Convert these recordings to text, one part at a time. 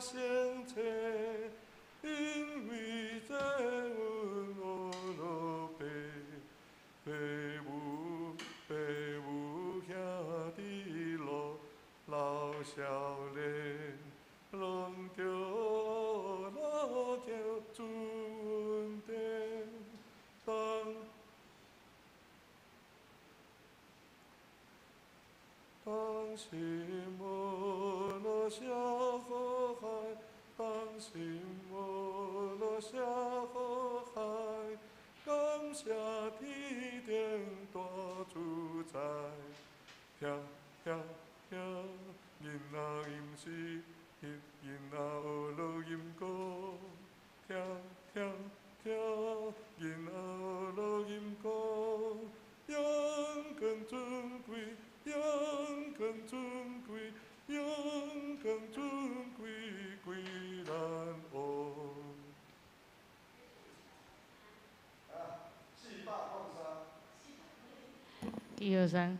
先冊，因為這阮學老爸，爸母爸母兄弟老老少年，攏著老叫主恩典，當當心無落下苦海，當心無落下苦海，感謝天頂大主宰，聽聽聽，囡仔毋是囡仔學錄音歌，聽聽聽，囡仔學錄音歌，勇敢尊貴，勇敢尊貴，勇敢尊貴歸咱王。啊，403。一二三。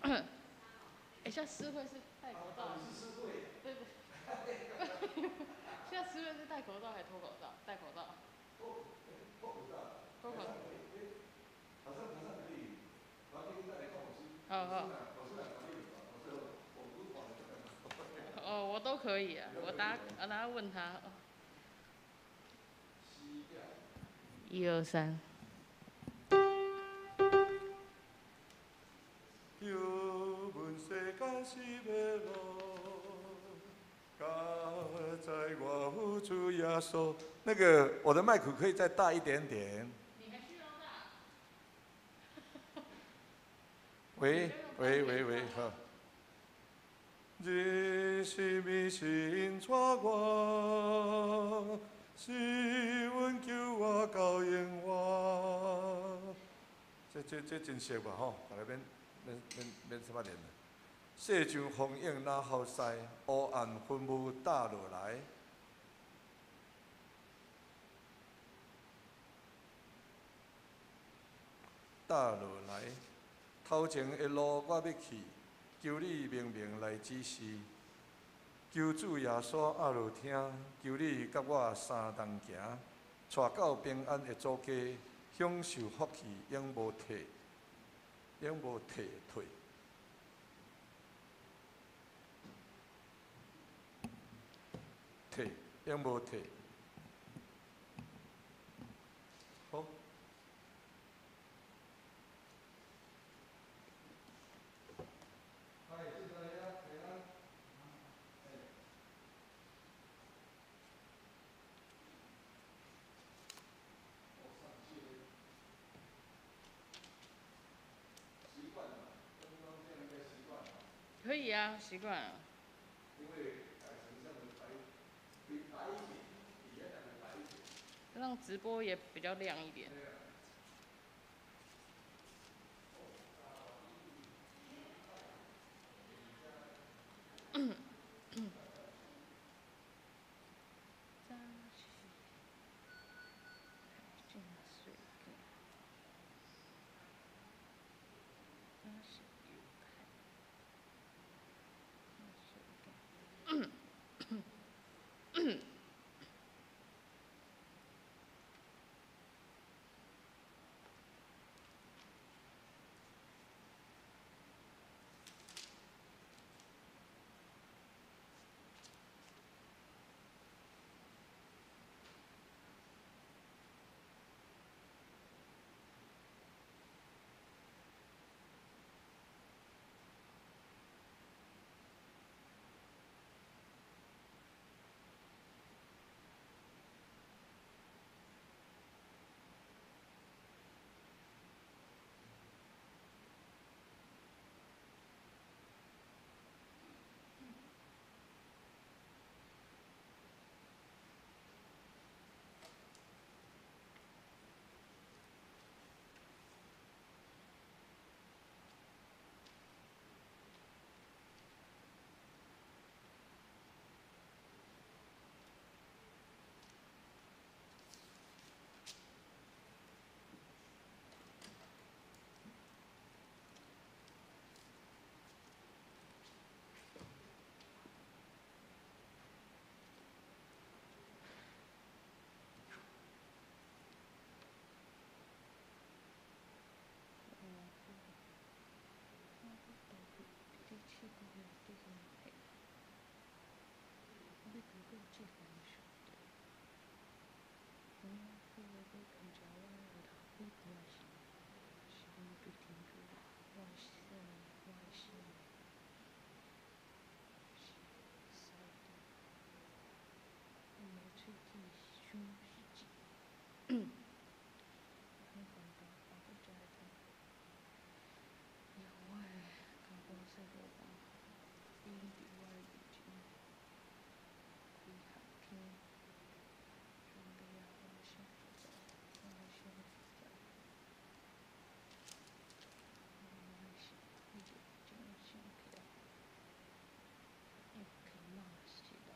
哎，現在詩慧是戴口罩。是詩慧。對對。現在詩慧是戴口罩還是脫口罩？戴口罩。脫口罩。脫口罩。好像好像可以，我聽再來看我是。好好。哦，我都可以啊，我等下問他。一二三。叫阮世間是欲路，佳哉我有主耶穌。那個我的麥克可以再大一點點。你還需要大？喂喂喂喂，好。人生迷信帶我，是阮救我到永遠。這真熟吧吼，大家免免免免啥物練。世上風影若好勢，烏暗雲霧罩落來。罩落來，頭前的路我欲去，求你明明來指示。求主耶穌阿落聽，求你佮我相同行，帶到平安的祖家，享受福氣永無退，永無退退。退，永無退。好。嗨，進來呀，平安。習慣了，剛剛這樣應該習慣了。可以啊，習慣了。因為改成這樣的白，比白一點，比原來的白一點。讓直播也比較亮一點。對啊。早是真水囝，早是猶太真水囝。過這份上帝，有影去欲感謝我的額頭起皮的時，是阮對天主我的生命，我的生命是使得阮的喙齒傷實際，阮煩惱後閣才會通用我的跤步細路人，已經佇我的面前開合天。上帝啊，我的聖所在，我的聖所在，我的心已經將想起來，又起馬是啦，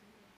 是啊。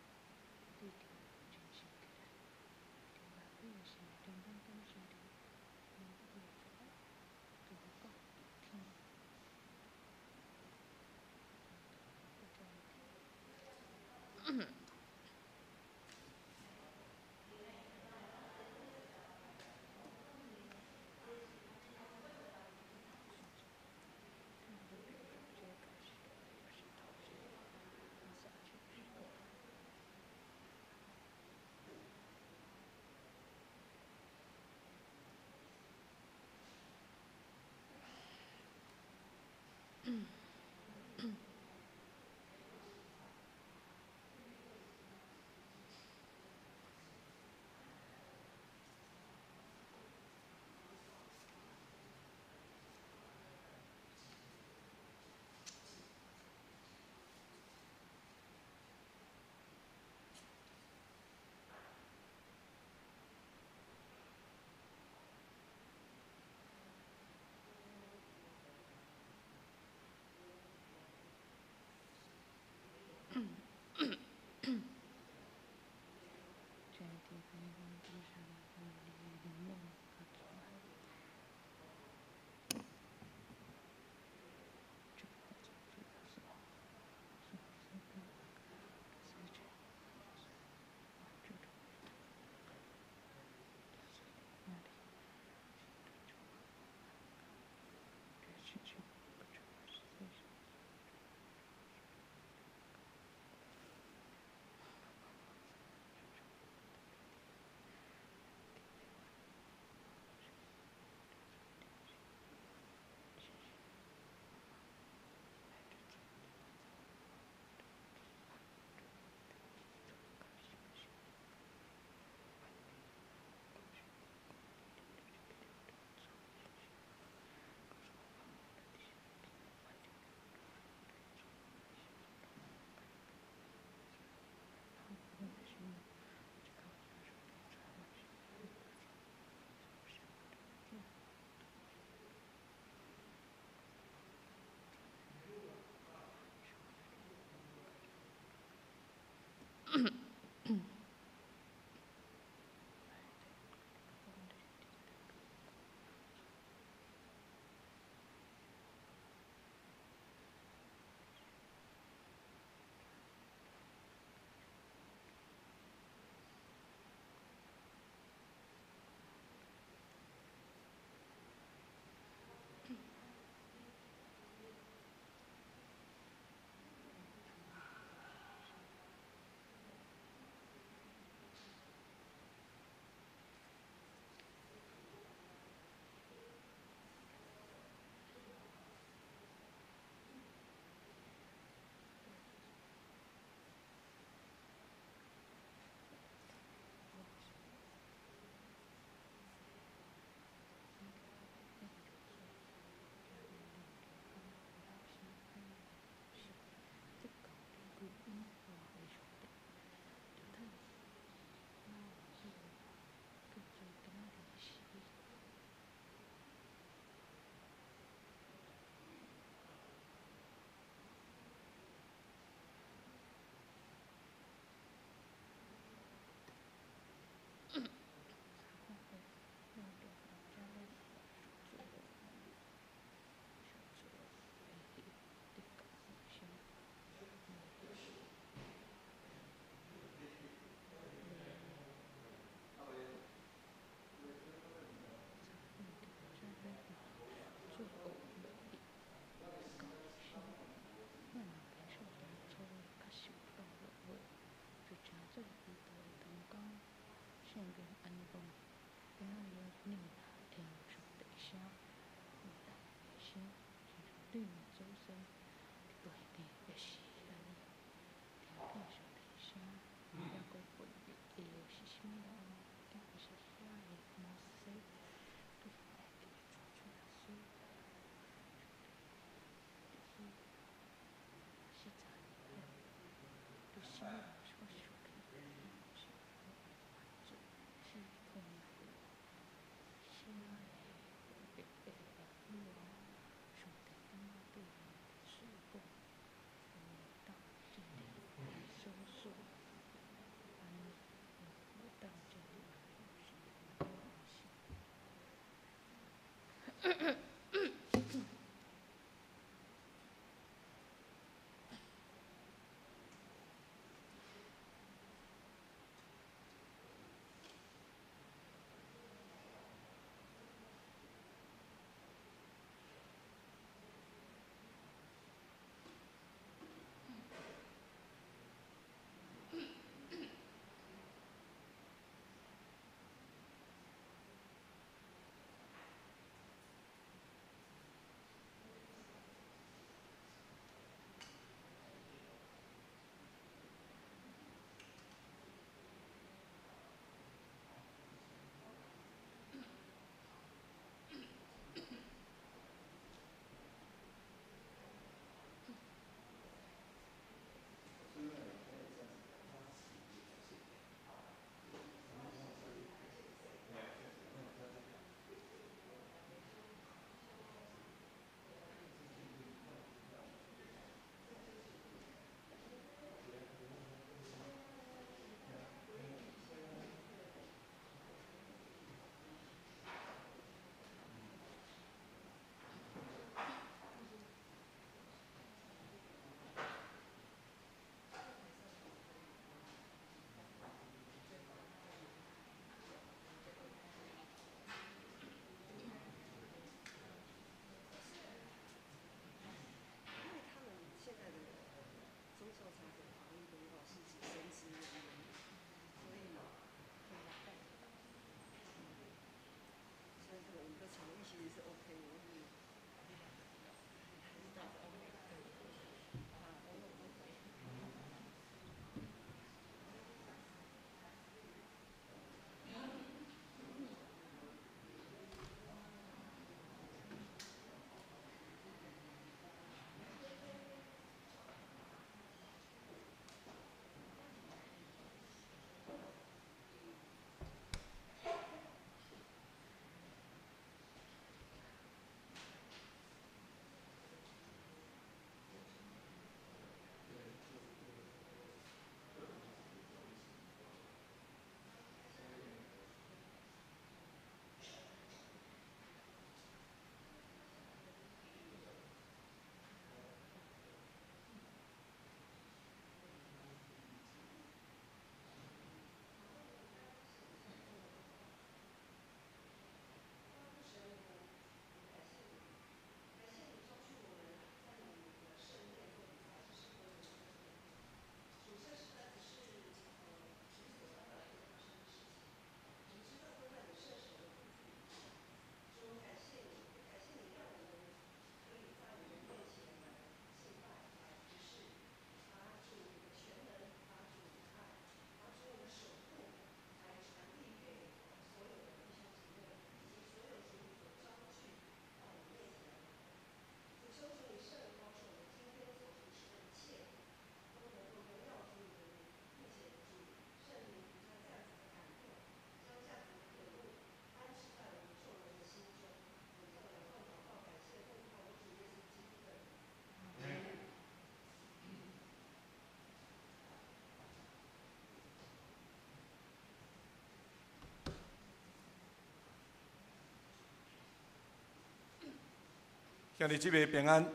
兄弟姊妹平安，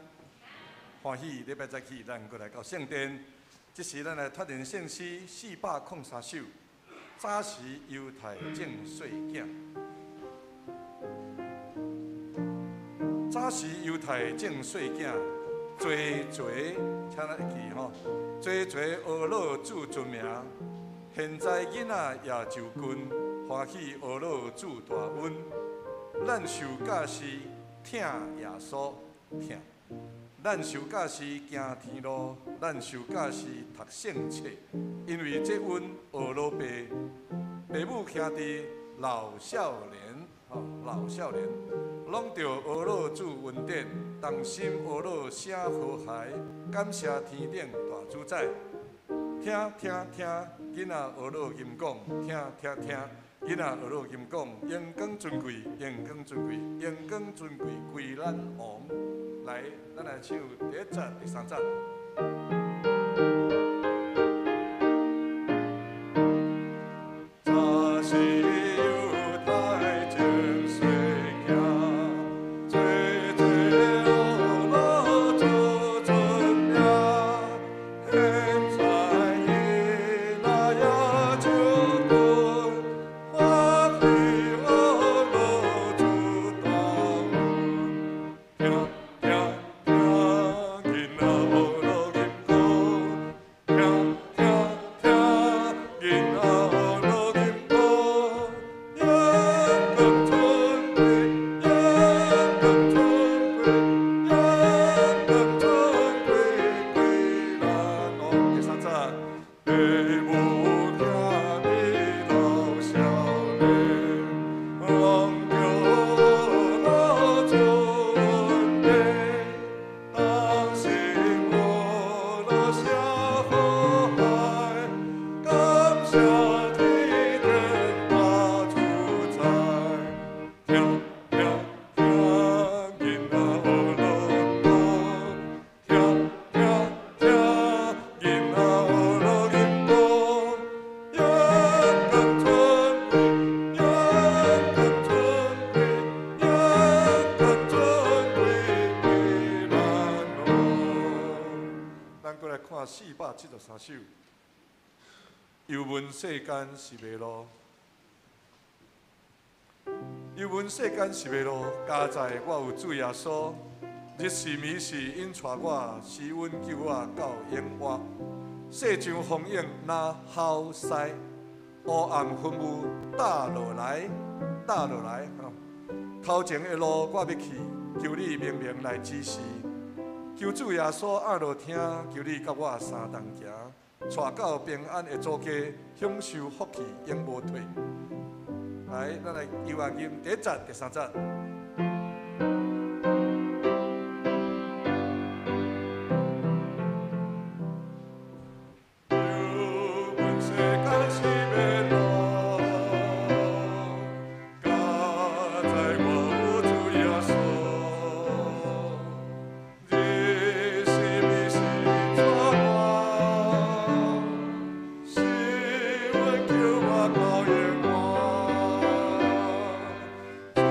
歡喜禮拜早起，咱閣來到聖殿。這時咱來讀念聖詩403首，早時猶太種細囝。早時猶太種細囝，濟濟，請咱會記吼，濟濟呵咾主尊名。現在囡仔也就近，歡喜呵咾主大恩。咱受教時疼耶穌疼，咱受教時行天路，咱受教時讀聖冊，因為這恩呵咾爸爸母兄弟老少年，吼老少年，攏著呵咾主恩典，同心呵咾聲和諧，感謝天頂大主宰。聽聽聽，囡仔呵咾吟講，聽聽聽，囡仔呵咾吟講，榮光尊貴，榮光尊貴，榮光尊貴歸咱王。來，咱來唱第一節、第三節。早時猶太種細囝，濟濟呵咾主尊名，現在囡仔也就近，歡喜呵咾主大恩。聽聽聽，囡仔呵咾吟講，聽聽聽，囡仔呵咾吟講，榮光尊貴，榮光尊貴，榮光尊貴歸咱王。第三節，爸母兄弟老少年，攏著呵咾主恩典，同心呵咾聲和諧，感謝天頂大主宰。聽聽聽，囡仔呵咾講，聽聽聽，囡仔呵咾吟講，榮光尊貴，榮光尊貴，榮光尊貴歸咱王。咱閣來看473首，猶問世間是迷路，猶問世間是迷路，佳哉我有主耶穌，日時暝時𪜶帶我，施恩救我到永活。世上風湧若吼狮，烏暗雲霧罩落來，罩落來。吼，頭前的路我欲去，求你明明來指示。求主耶穌耳朵聽，求你佮我相同行，帶到平安的祖家，享受福氣永無退。來，咱來猶愛吟第一節、第三節。猶問世間是迷路，佳哉我有主耶穌，日時暝時帶我，施恩救我到永活。主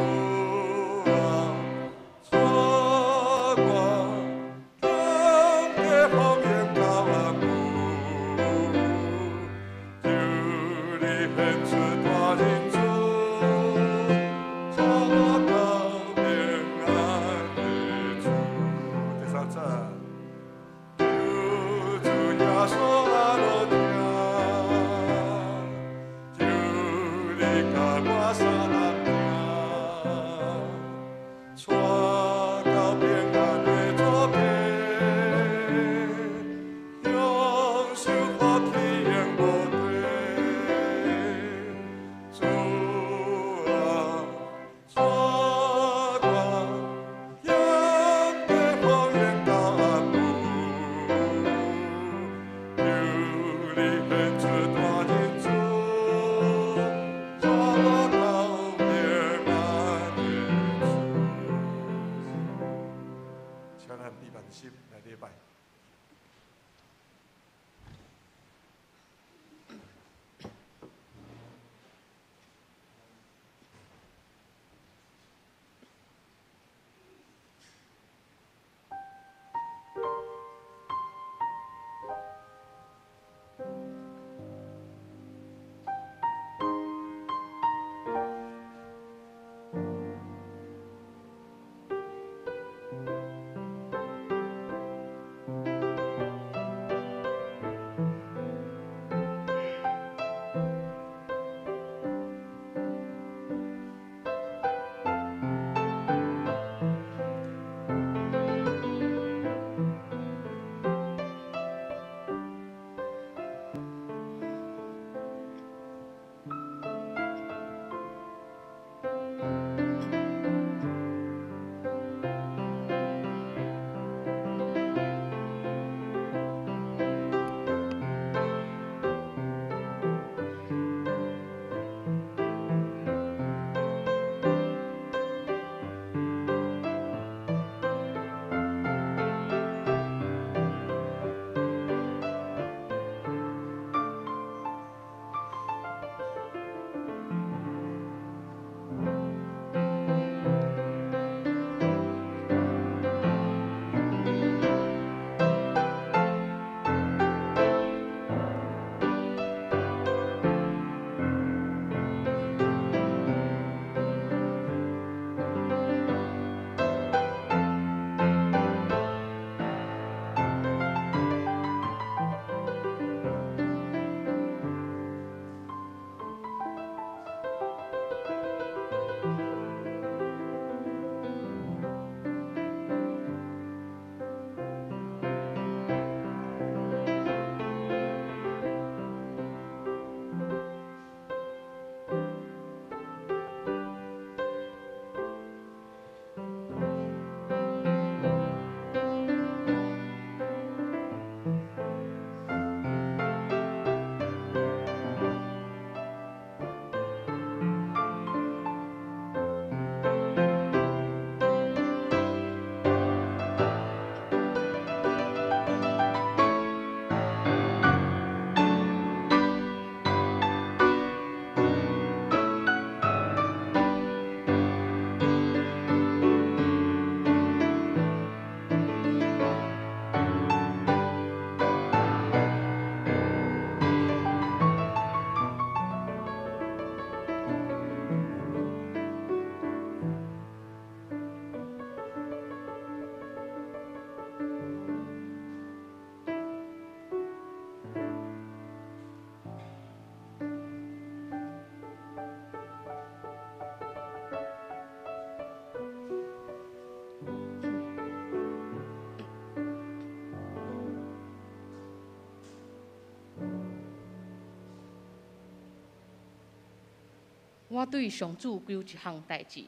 我對上主求一項代誌，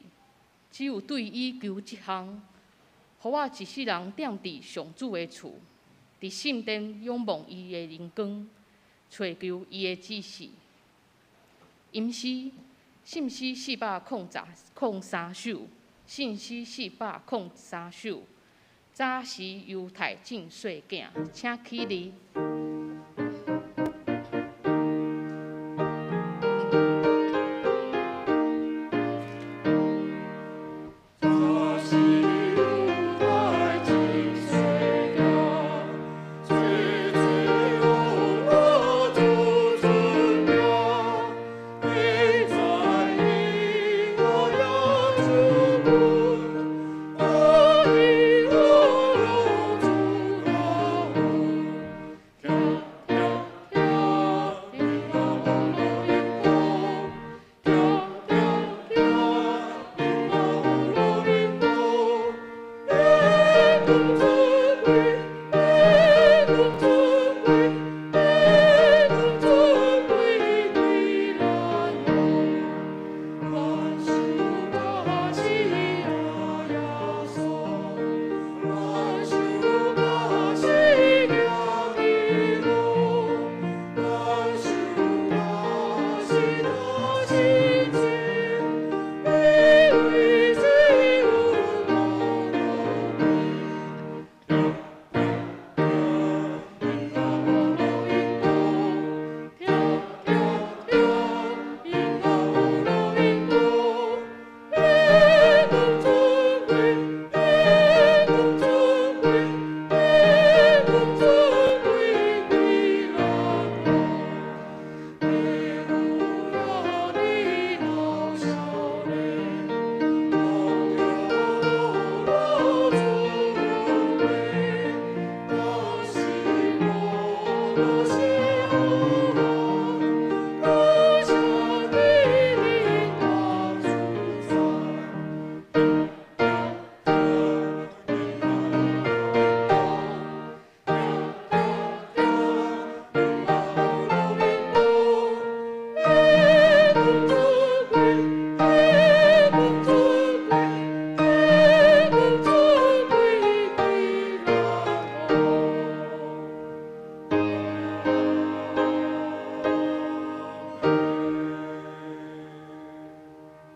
只有對伊求這項，予我一世人踮佇上主的厝，佇聖殿仰望伊的榮光，揣求伊的指示。吟詩，信詩403首，信詩403首。早時猶太進細囝，請起立。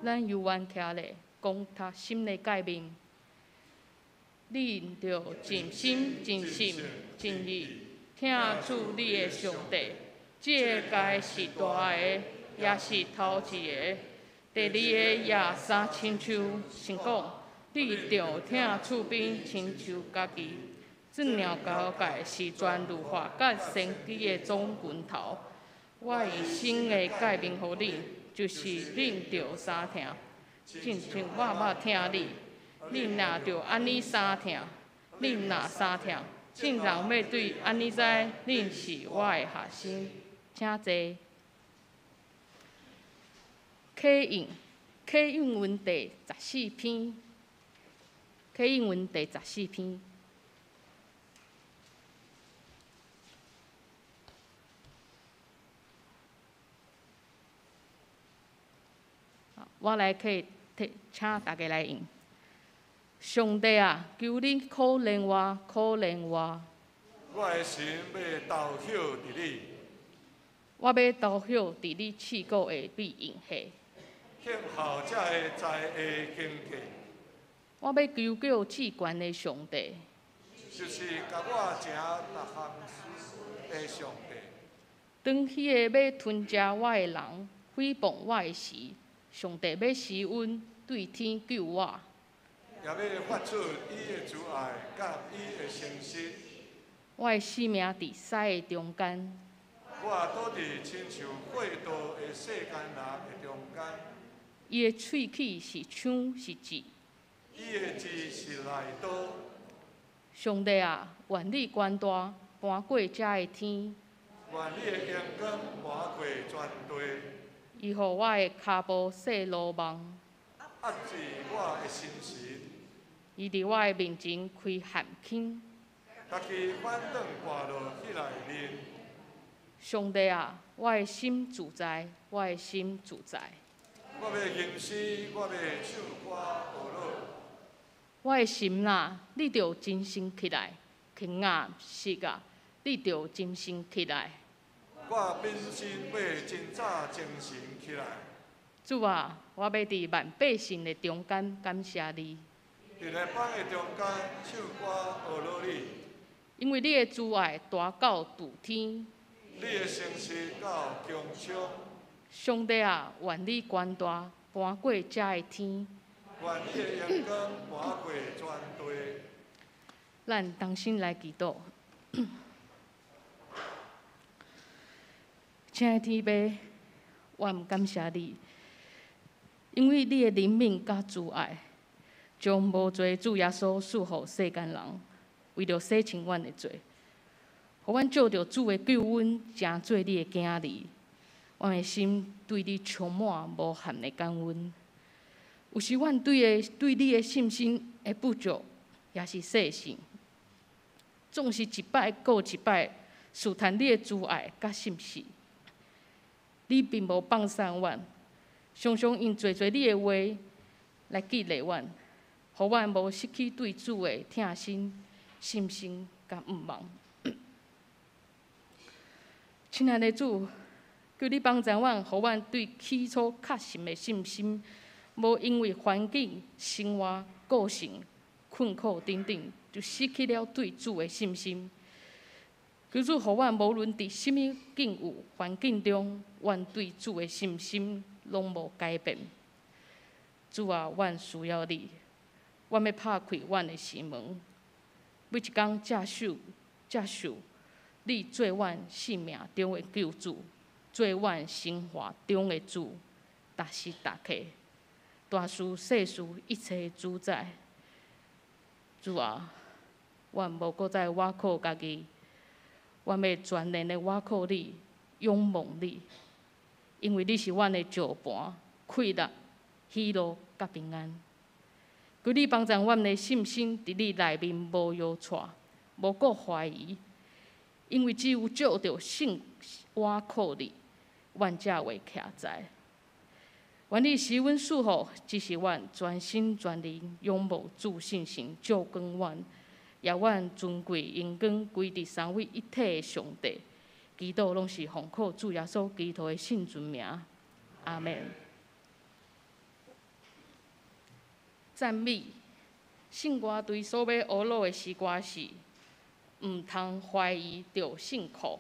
咱犹原徛咧，講讀新的誡命。你應著盡心、盡性、盡意，疼主你的上帝。這个誡是大个，也是頭一个。第二個也相親像，是講你著疼厝邊親像家己。這兩條誡是全律法佮先知的總源頭。我以新的誡命予恁，就是恁著相疼，親像我捌疼你。恁若著按呢相疼，恁若相疼，眾人欲對按呢知，恁是我的學生。請坐。啟應，啟應文第14篇，啟應文第十四篇。我來啟，請大家來應。上帝啊，求你可憐我，可憐我。我的心欲投靠佇你。我欲投靠佇你刺骨的庇蔭下。聽候才會知的經過。我欲求告至懸的上帝。就是共我成逐項事的上帝。當彼个欲吞食我的人誹謗我的時，上帝欲施恩對天救我。也欲發出伊的慈愛，佮伊的誠實。我的性命佇屎的中間。我倒佇親像過道的世間人的中間。伊的喙齒是槍是舌。伊的舌是利刀。上帝啊，願你權大，搬過遮的天。願你的榮光搬過全地。伊予我的跤步踅羅網。壓制我的心神。伊佇我的面前開陷坑。家己反轉跋落彼內面。上帝啊，我的心自在，我的心自在。我欲吟詩，我欲唱歌呵咾。我的心哪，你著精神起來；輕仔實啊，你著精神起來。我本身欲真早精神起來。主啊，我欲佇萬百姓的中間感謝你。佇列邦的中間唱歌呵咾你。因為你的慈愛大到諸天。你的誠實到穹蒼。上帝啊，願你權大搬過遮的天。願你的榮光搬過全地。咱同心來祈禱。親愛的天父，我感謝你，因為你的憐憫佮慈愛，將無罪的主耶穌賜予世間人，為著洗清阮的罪，予阮藉著主的救恩，成做你的囝兒。阮的心對你充滿無限的感恩。有時阮對你的信心會不足，也是細心，總是一擺閣一擺試探你的慈愛佮信實。你並無放散阮，常常用濟濟你的話來激勵阮，予阮無失去對主的疼心、信心佮向望。親愛的主，求你幫助阮，予阮對起初確信的信心，無因為環境、生活、個性、困苦等等，就失去了對主的信心。求主予阮無論佇啥物境遇環境中，阮對主的信心攏無改變。主啊，阮需要你，阮欲拍開阮的心門，每一工接受你做阮生命中的救主，做阮生活中的主，逐時逐刻，大事細事一切主宰。主啊，阮無閣再倚靠家己，阮欲全然的倚靠你，仰望你，因為你是阮的石磐、快樂、喜樂佮平安。求你幫助阮的信心佇你內面無搖掣，無閣懷疑，因為只有藉著信倚靠你，阮才會徛在。願你施阮賜福，支持阮全心全意仰望主信心，照管阮，也願尊貴榮光歸佇三位一體的上帝。祈禱攏是奉靠主耶穌基督的聖尊名，阿們。讚美聖歌隊所欲呵咾的詩歌是：毋通懷疑著信靠。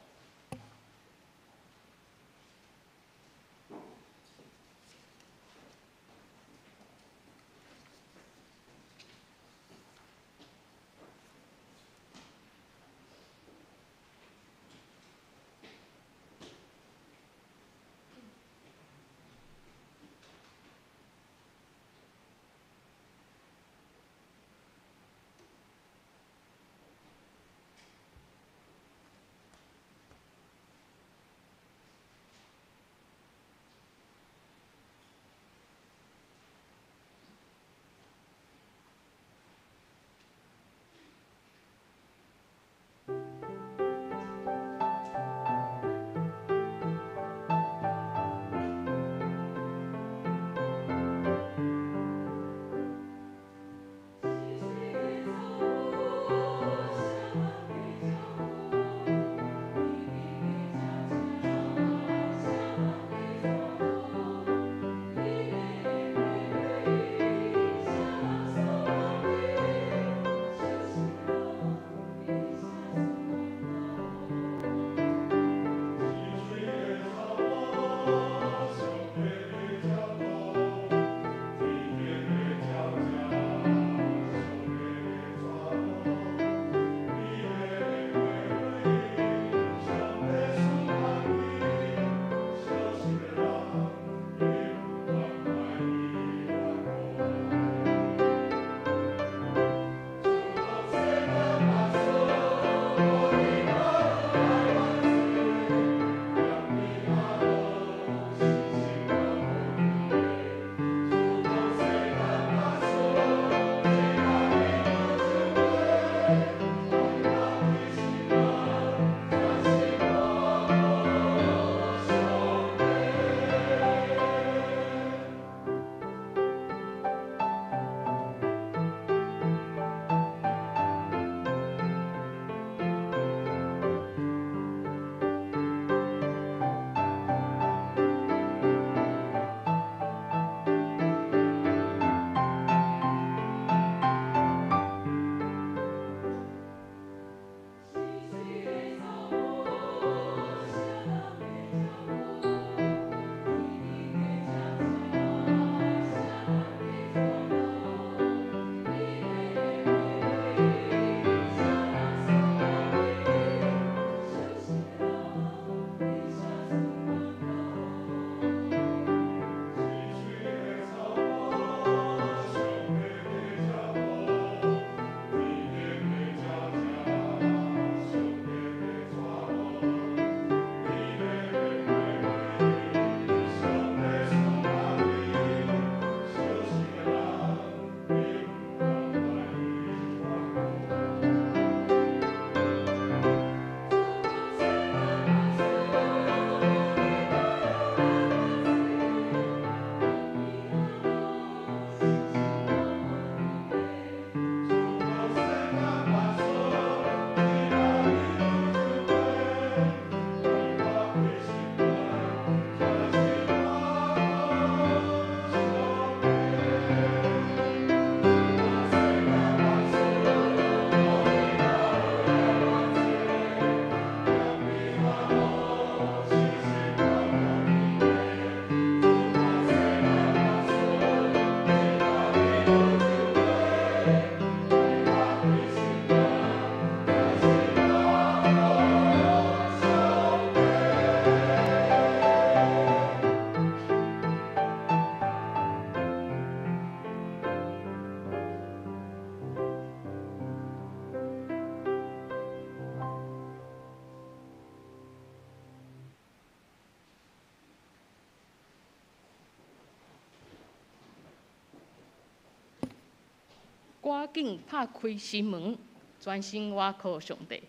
趕緊拍開心門，專心倚靠上帝。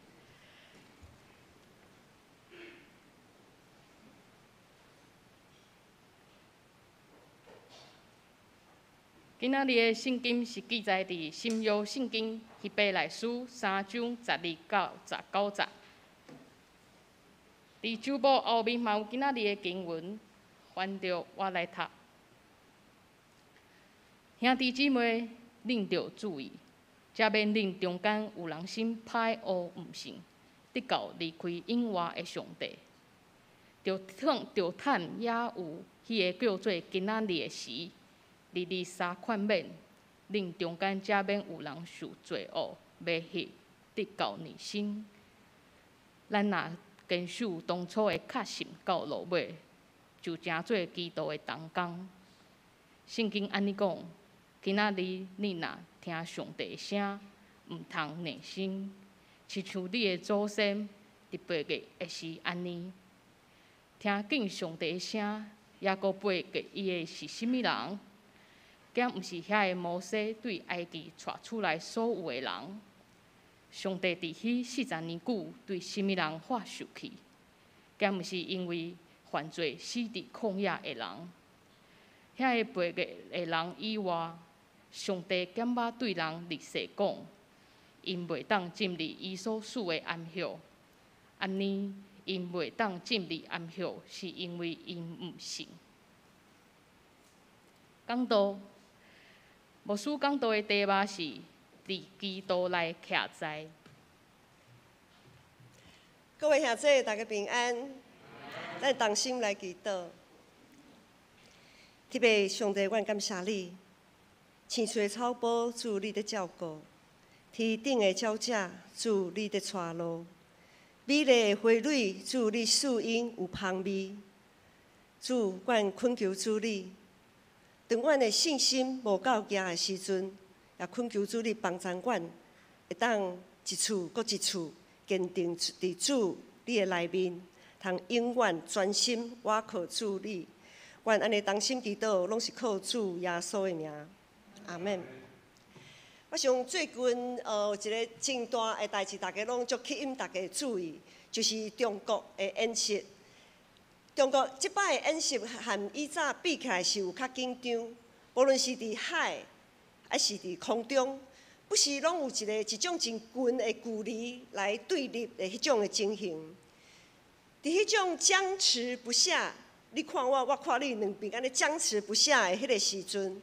今仔日的聖經是記載佇新約聖經希伯來書三章十二到十九節。佇主簿後面嘛有今仔日的經文，翻著我來讀。兄弟姊妹，恁著注意，才免恁中間有人心歹烏毋信，直到離開永活的上帝。著趁猶有彼个叫做今仔日的時，日日相勸勉，恁中間才免有人受罪惡迷惑，直到硬心。咱若堅守當初的確信到落尾，就成做基督的同工。聖經按呢講：今仔日你若聽上帝的聲，毋通硬心，親像你的祖先佇背逆的時按呢。聽見上帝的聲，猶閣背逆伊的是啥物人？敢毋是遐个摩西對埃及帶出來所有的人？上帝佇彼四十年久對啥物人發受氣？敢毋是因為犯罪死佇曠野的人？遐个背逆的人以外，上帝敢捌對人立誓講，𪜶袂當進入伊所賜的安息。按呢，𪜶袂當進入安息，是因為𪜶毋信。講道，牧師講道的題目是佇基督內徛在。各位兄弟，大家平安。咱同心來祈禱。特別上帝，阮感謝你，青翠的草埔，主你佇照顧；天頂的鳥隻，主你佇帶路；美麗的花蕊，主你賜𪜶有芳味。主，阮懇求主你，當阮的信心無夠強的時陣，也懇求主你幫助阮，會當一次閣一次堅定佇主你的內面，通永遠專心倚靠主你。阮按呢同心祈禱，攏是靠主耶穌的名，阿們。我想最近有一个真大的代誌，大家攏足吸引大家注意，就是中國的演習。中國這擺的演習和以早比起來是有較緊張，無論是佇海，抑是佇空中，不時攏有一个一種真近的距離來對立的彼種的情形。佇彼種僵持不下，你看我，我看你，兩邊按呢僵持不下的彼个時陣，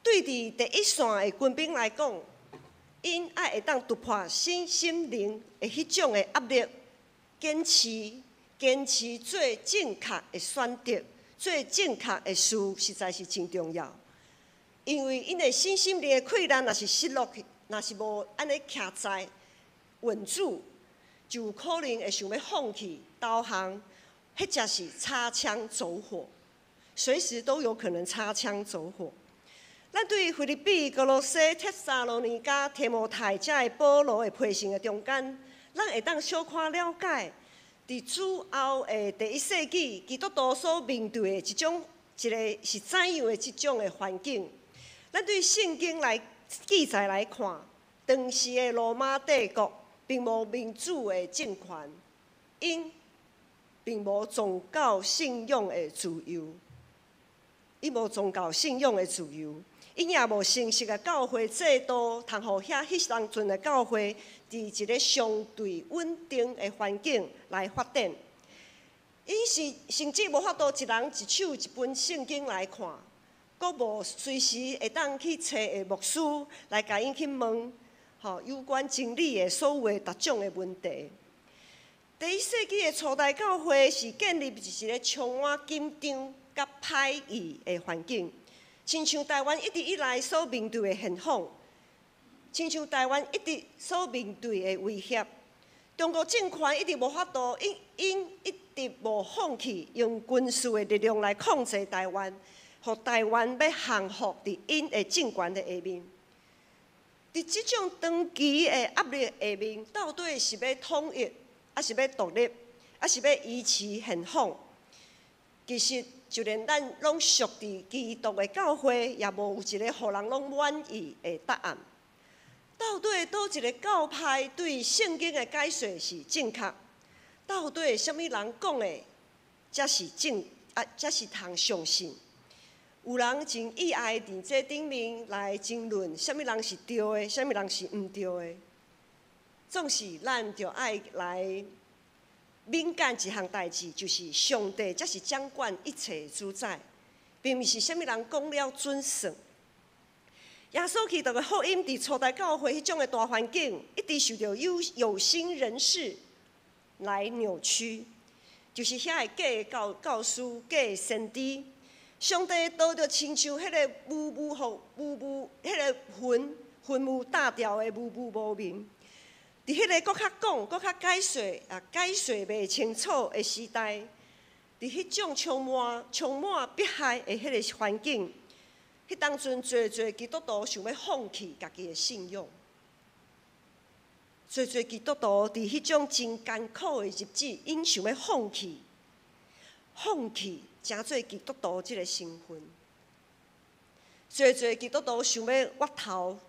對佇第一線的軍兵來講，𪜶愛會當突破身心靈的彼種的壓力，堅持堅持做正確的選擇，做正確的事，實在是真重要。因為𪜶的身心靈的氣力，若是失落去，若是無按呢徛在穩住，就有可能會想欲放棄投降，或者是擦槍走火，隨時都有可能擦槍走火。咱對腓立比、歌羅西、帖撒羅尼迦、提摩太這个保羅的批信的中間，咱會當小可了解，佇主後的第一世紀，基督徒所面對的一種一个是怎樣的這種的環境。咱對聖經來記載來看，當時的羅馬帝國並無民主的政權，𪜶並無宗教信仰的自由，伊無宗教信仰的自由，𪜶也無正式的教會制度，通予遐彼當陣的教會佇一个相對穩定的環境來發展。𪜶是甚至無法度一人一手一本聖經來看，閣無隨時會當去揣的牧師來共𪜶去問，吼有關真理的所有的各種的問題。第一世紀的初代教會是建立佇一个充滿緊張佮歹意的環境，親像台灣一直以來所面對的現況，親像台灣一直所面對的威脅。中國政權一直無法度，𪜶一直無放棄用軍事的力量來控制台灣，予台灣欲降服佇𪜶的政權的下面。佇這種長期的壓力下面，到底是欲統一，抑是欲獨立，抑是欲維持現況？其實就連咱攏屬佇基督的教會，也無有一個予人攏滿意的答案。到底佗一個教派對聖經的解說是正確？到底啥物人講的才是正啊？才是通相信？有人真意愛佇這頂面來爭論，啥物人是對的，啥物人是毋對的。總是咱著愛來敏感一項代誌，就是上帝才是掌管一切的主宰，並毋是啥物人講了準算。耶穌基督的福音佇初代教會彼種的大環境，一直受著有心人士來扭曲，就是遐个假的教師、假的先知。上帝道就親像彼个霧霧雨霧霧，彼个雲雲霧罩牢的霧霧無明。佇彼个閣較講、閣較解說啊，解說袂清楚的時代，佇彼種充滿迫害的彼个環境，彼當陣濟濟基督徒想欲放棄家己的信仰，濟濟基督徒佇彼種真艱苦的日子，𪜶想欲放棄，放棄成做基督徒這个身份。濟濟基督徒想欲越頭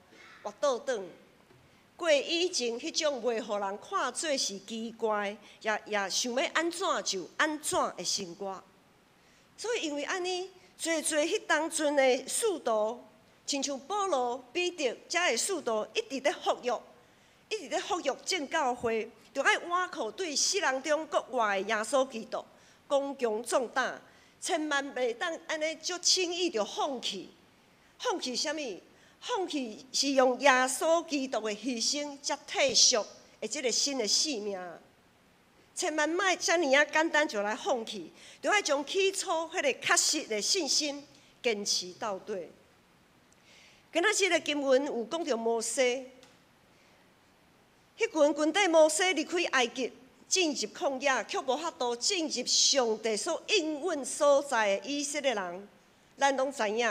越倒轉。過以前彼種袂予人看做是奇怪，也想欲按怎就按怎的生活。所以因為按呢，濟濟彼當陣的使徒，親像保羅、彼得遮的使徒，一直咧呼籲，一直咧呼籲眾教會，著愛倚靠對死人中復活的耶穌基督，剛強壯膽，千萬袂當按呢足輕易就放棄，放棄啥物？放棄是用耶穌基督的犧牲才退贖的這个新的性命，千萬莫遮爾仔簡單就來放棄，著愛將起初彼个確實的信心堅持到底。今仔這个經文有講著摩西，彼群軍隊摩西離開埃及，進入曠野，卻無法度進入上帝所應允所在的以色列人。咱攏知影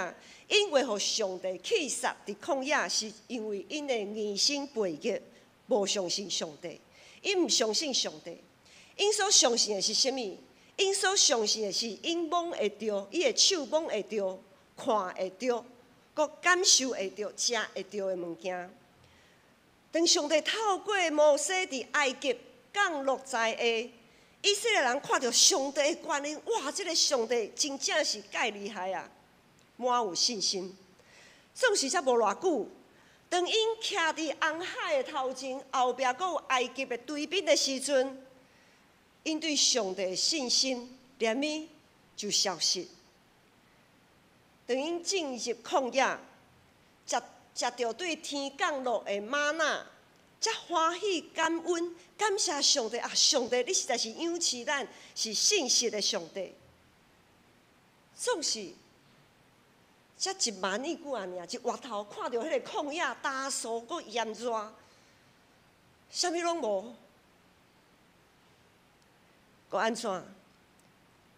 ，𪜶會予上帝棄殺佇曠野，是因為𪜶的硬心背逆，無相信上帝。𪜶毋相信上帝，𪜶所相信的是啥物？𪜶所相信的是𪜶摸會著，伊的手摸會著，看會著，閣感受會著，食會著的物件。當上帝透過摩西佇埃及降落在地，以色列人看著上帝的權能，哇！這个上帝真正是蓋厲害啊！滿有信心。總是才無偌久，當𪜶徛佇紅海的頭前，後壁閣有埃及的追兵的時陣，𪜶對上帝的信心連咪就消失。當𪜶進入曠野，食著對天降落的瑪納，才歡喜感恩，感謝上帝啊！上帝，你實在是養飼咱，是信實的上帝。總是才一萬米久爾，一回頭看著彼个曠野，焦燥閣炎熱，啥物攏無，閣按怎？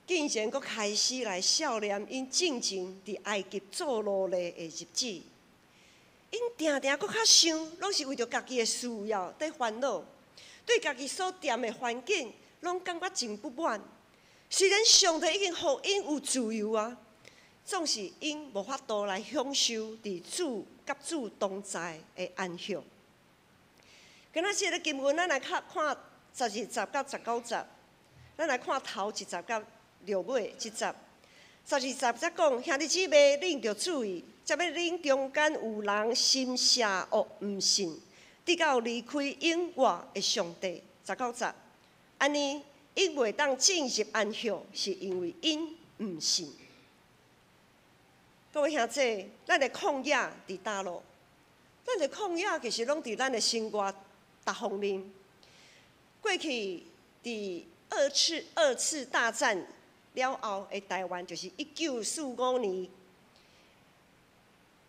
竟然閣開始來數念𪜶進前佇埃及做奴隸的日子，𪜶定定閣較想，攏是為著家己的需要佇煩惱，對家己所踮的環境，攏感覺真不滿。雖然上帝已經予𪜶有自由啊，總是𪜶無法度來享受佇主佮主同在的安息。今仔這个經文，咱來較看12節到19節，咱來看頭一節到落尾這節。12節才講，兄弟姊妹，恁著注意，這欲恁中間有人心邪惡，毋信，直到離開永活的上帝。19節，按呢，𪜶袂當進入安息，是因為𪜶毋信。各位兄弟，咱的曠野佇佗落？咱的曠野其實攏佇咱的生活逐方面。過去佇二次大戰了後的台灣，就是1945年，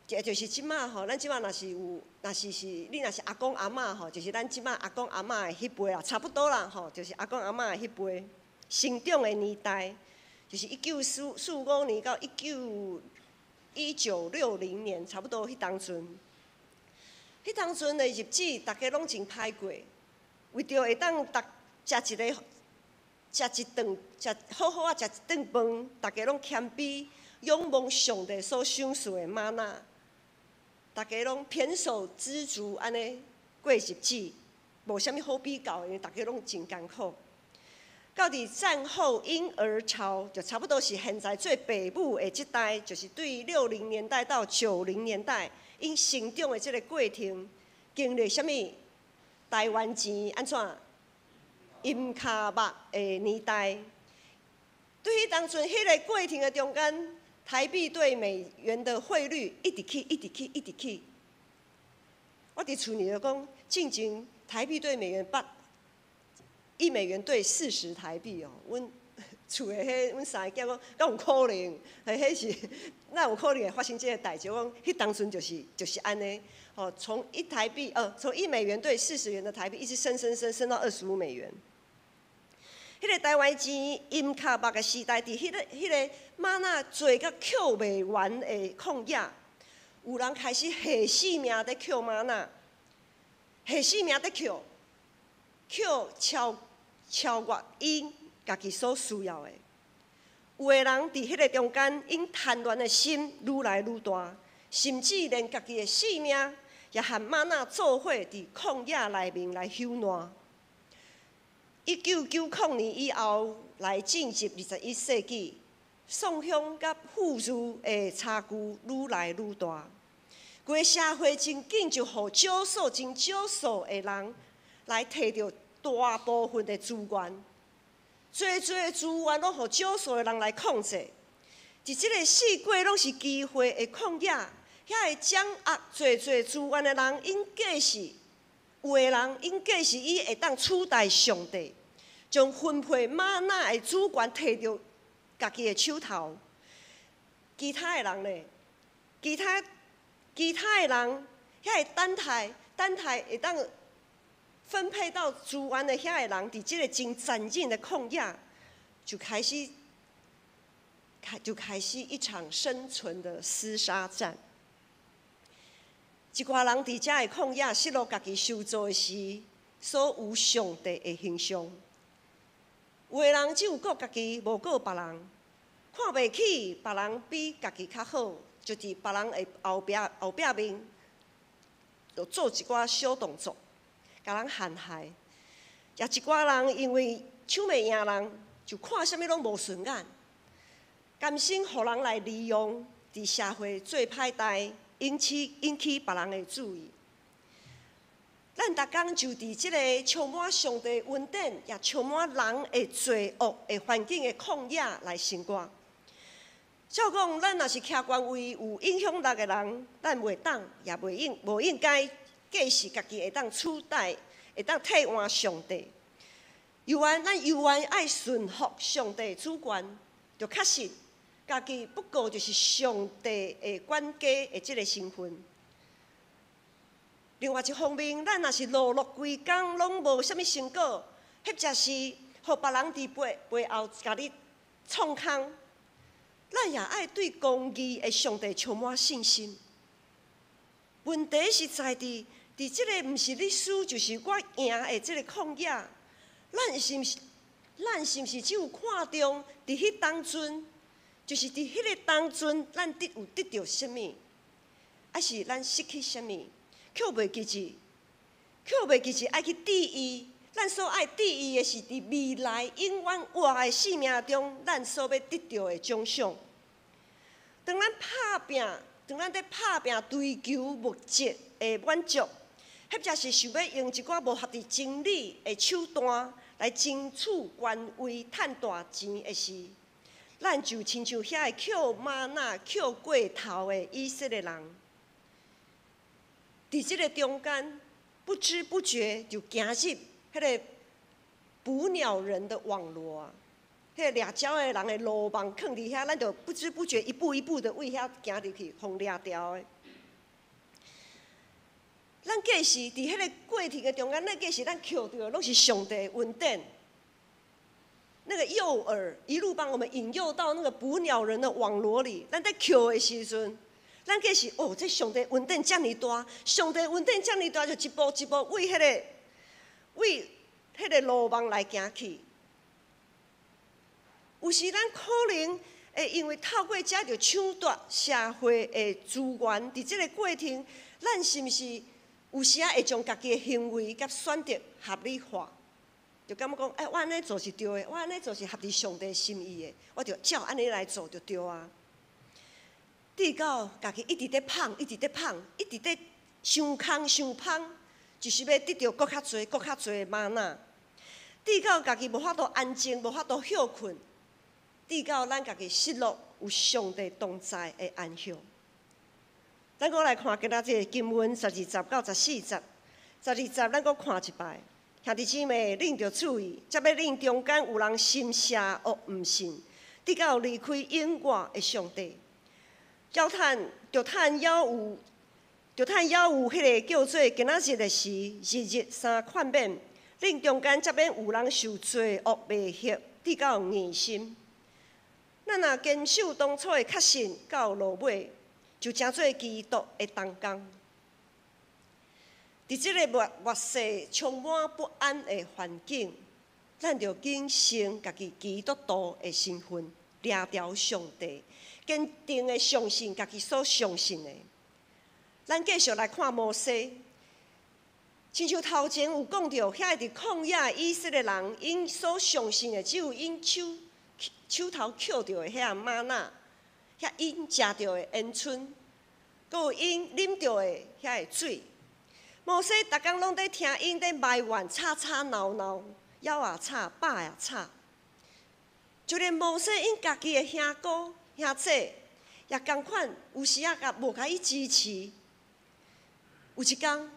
也就是這馬吼，咱這馬若是有，若是是你若是阿公阿嬤吼，就是咱這馬阿公阿嬤的彼輩啦，差不多啦吼，就是阿公阿嬤的彼輩成長的年代，就是一九四四五年到1960年，差不多彼當陣。彼當陣的日子，大家攏真歹過，為著會當逐食一个食一頓，食好好仔食一頓飯，逐家攏謙卑，仰望上帝所賞賜的嗎哪，逐家攏胼手胝足按呢過日子，無啥物好比較，因為逐家攏真艱苦。到佇戰後嬰兒潮，就差不多是現在做爸母的這代，就是對60年代到90年代，𪜶成長的這个過程，經歷啥物？台灣錢按怎陰跤目的年代，對彼當陣，彼个過程的中間，台幣對美元的匯率一直起，一直起，一直起。我佇厝裡就講，進前台幣對美元8，1美元兌40台幣哦。阮厝的彼阮三个囝講，敢有可能？彼是哪有可能會發生這个代誌？我講，彼當陣就是按呢。哦，從一台幣，從1美元兌40元的台幣，一直升升升升到25美元。彼个台灣錢陰跤目的時代，佇彼个嗎哪濟甲抾袂完的曠野，有人開始下死命佇抾嗎哪，下死命佇抾，抾超越𪜶家己所需要的。有的人佇彼个中間，𪜶貪戀的心愈來愈大，甚至連家己的性命也和嗎哪做伙佇曠野內面來朽爛。1990年以後，來進入21世紀，喪鄉佮富裕的差距愈來愈大。規个社會真緊就予少數真少數的人來提著大部分的資源，濟濟的資源攏予少數的人來控制。佇這个四季攏是機會的曠野，遐會掌握濟濟資源的人，𪜶計是有的人，𪜶計是伊會當取代上帝，將分配嗎哪的主權提著家己的手頭。其他的人咧，其他的人，遐會等待，等待會當分配到資源的遐个人，佇這个真殘忍的曠野，就開始一場生存的廝殺戰。一寡人佇遮的曠野失落家己受造的時，所有上帝的形象。有的人只有顧家己，無顧別人，看袂起別人比家己較好，就佇別人的後壁面，就做一寡小動作，共人陷害。也一寡人因為搶袂贏人，就看啥物攏無順眼，甘心予人來利用，佇社會做歹代，引起別人的注意。咱逐工就佇這个充滿上帝恩典，也充滿人的罪惡的環境的曠野來生活。照講，咱若是徛權位有影響力的人，咱袂當也袂應無應該計視家己會當取代，會當替換上帝。猶原咱猶原愛順服上帝主權，就確實家己不過就是上帝的管家的這个身份。另外一方面，咱若是勞碌規工攏無啥物成果，或者是予別人佇背後共你創空，咱也愛對公義的上帝充滿信心。問題是在佇這个毋是你輸就是我贏的這个曠野，咱是毋是只有看重佇彼當陣，就是佇彼个當陣，咱有得著啥物，抑是咱失去啥物？卻袂記住，卻袂記住愛去注意。咱所愛注意的是佇未來永遠活的生命中，咱所欲得著的獎賞。當咱拍拚，當咱佇拍拚追求物質的滿足，或者是想欲用一寡無合佇真理的手段來爭取權位、趁大錢的時，咱就親像遐个抾嗎哪抾過頭的以色列人，佇這个中間，不知不覺就行入彼个捕鳥人的網羅啊！彼个掠鳥的人的羅網囥佇遐，咱就不知不覺一步一步的為遐行入去，予掠牢的。咱計是佇彼个過程的中間，咱計是咱抾著的攏是上帝的恩典。那個誘餌一路幫我們引誘到那個捕鳥人的網羅裡，咱佇抾的時陣，咱計是哦，這上帝恩典遮爾大，上帝恩典遮爾大，就一步一步為彼个羅網來行去。有時咱可能會因為透過這著搶奪社會的資源，佇這个過程，咱是毋是有時仔會將家己的行為佮選擇合理化？就感覺講，欸，我按呢做是對的，我按呢做是合佇上帝心意的，我就照按呢來做就對啊。直到家己一直咧膨，一直咧膨，一直咧傷空傷芳，就是欲得著閣較濟、閣較濟的嗎哪。直到家己無法度安靜，無法度歇睏，直到咱家己失落有上帝同在的安息。咱閣來看今仔這个經文12節到14節，十二節咱閣看一擺。兄弟姊妹，恁著注意，才欲恁中間有人心邪惡毋信，直到離開永活的上帝。猶趁著趁猶有，著趁猶有彼个叫做今仔日的時，日日相勸勉。恁中間才免有人受罪惡迷惑，直到硬心。咱若堅守當初的確信，到落尾，就成做基督的同工。佇這个末世充滿不安的環境，咱著謹慎家己基督徒的身份，掠牢上帝，堅定的相信家己所相信的。咱繼續來看摩西，親像頭前有講著，遐个佇曠野的以色列人，𪜶所相信的只有𪜶手頭抾著的遐嗎哪，遐𪜶食著的煙鶉，閣有𪜶啉著的遐个水。摩西逐工攏佇聽𪜶佇埋怨，吵吵鬧鬧，枵也吵，飽也吵。就連摩西𪜶家己的兄哥兄姊也仝款，有時仔共無共伊支持。有一工，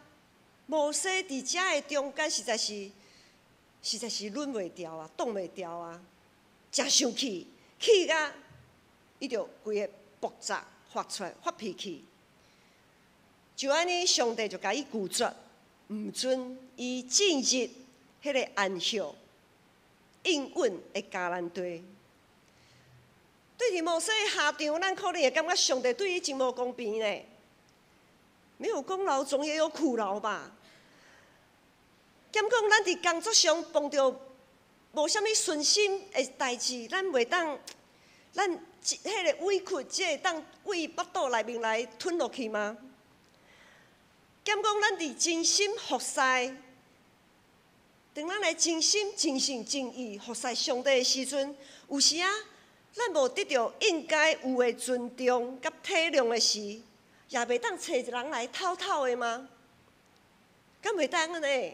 摩西佇遮的中間，實在是忍袂牢啊，擋袂牢啊，誠生氣，氣甲伊就規个爆炸發出來，發脾氣。就按呢，上帝就共伊拒絕，毋准伊進入彼个安息應允的迦南地。對佇摩西的下場，咱可能會感覺上帝對伊真無公平呢。沒有功勞，總也有苦勞吧？兼講咱佇工作上碰著無啥物順心的代誌，咱袂當，咱彼个委屈，只會當對腹肚內面來吞落去嗎？兼講咱佇真心服侍，當咱來真心、真心、真意服侍上帝的時陣，有時仔咱無得著應該有的尊重佮體諒的時，也袂當揣一人來討討的嗎？敢袂當按呢？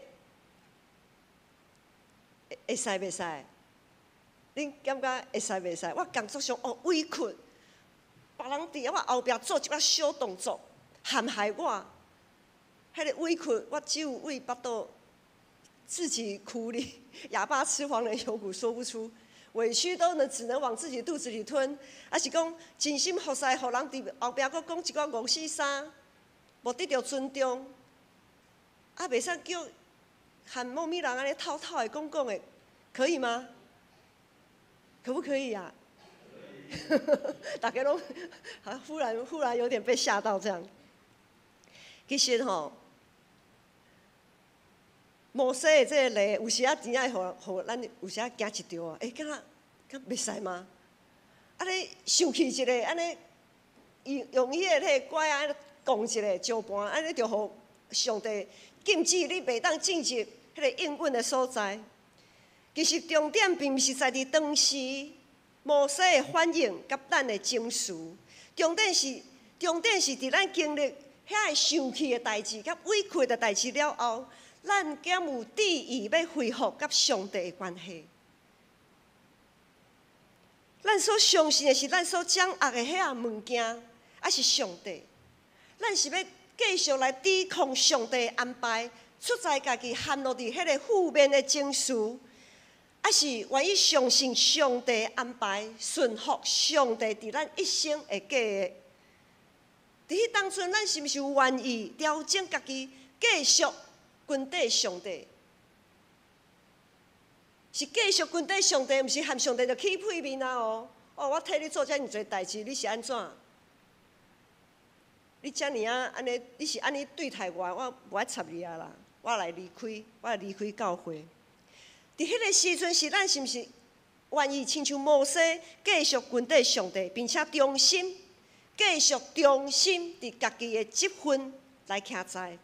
會使袂使？恁感覺會使袂使？我工作上哦委屈，別人佇我後壁做一寡小動作，陷害我，彼个委屈我只有對腹肚自己苦裡，啞巴吃黃連，有苦說不出，委屈都能只能往自己肚子裡吞，抑是講真心服侍，予人佇後壁閣講一寡五四三，無得著尊重，啊，袂使叫喊某物人按呢討討的講講的，可以嗎？可不可以啊？大家攏忽然有點被嚇到這樣。其實吼，摩西的這個例，有時仔真正會予咱有時仔驚一跳啊！欸，敢若敢袂使嗎？按呢生氣一下，按呢用伊的彼个拐仔講一下石盤，按呢就予上帝禁止你袂當進入彼个應允的所在。其實重點並毋是在佇當時摩西的反應佮咱的情緒，重點是佇咱經歷遐个生氣的代誌佮委屈的代誌了後，咱敢有志意欲恢復佮上帝的關係？咱所相信的是咱所掌握的遐个物件，抑是上帝？咱是欲繼續來抵抗上帝的安排，出在家己陷落佇彼个負面的情緒，抑是願意相信上帝的安排，順服上帝佇咱一生的計劃？佇彼當陣，咱是毋是有願意調整家己，繼續跟綴上帝？是繼續跟綴上帝，毋是和上帝就起屁面啊！哦，哦，我替你做遮爾濟代誌，你是按怎？你遮爾仔按呢？你是按呢對待我，我無愛插你啊啦！我來離開，我來離開教會。佇彼个時陣，是咱是毋是願意親像摩西繼續跟綴上帝，並且忠心，繼續忠心佇家己的職分來徛在。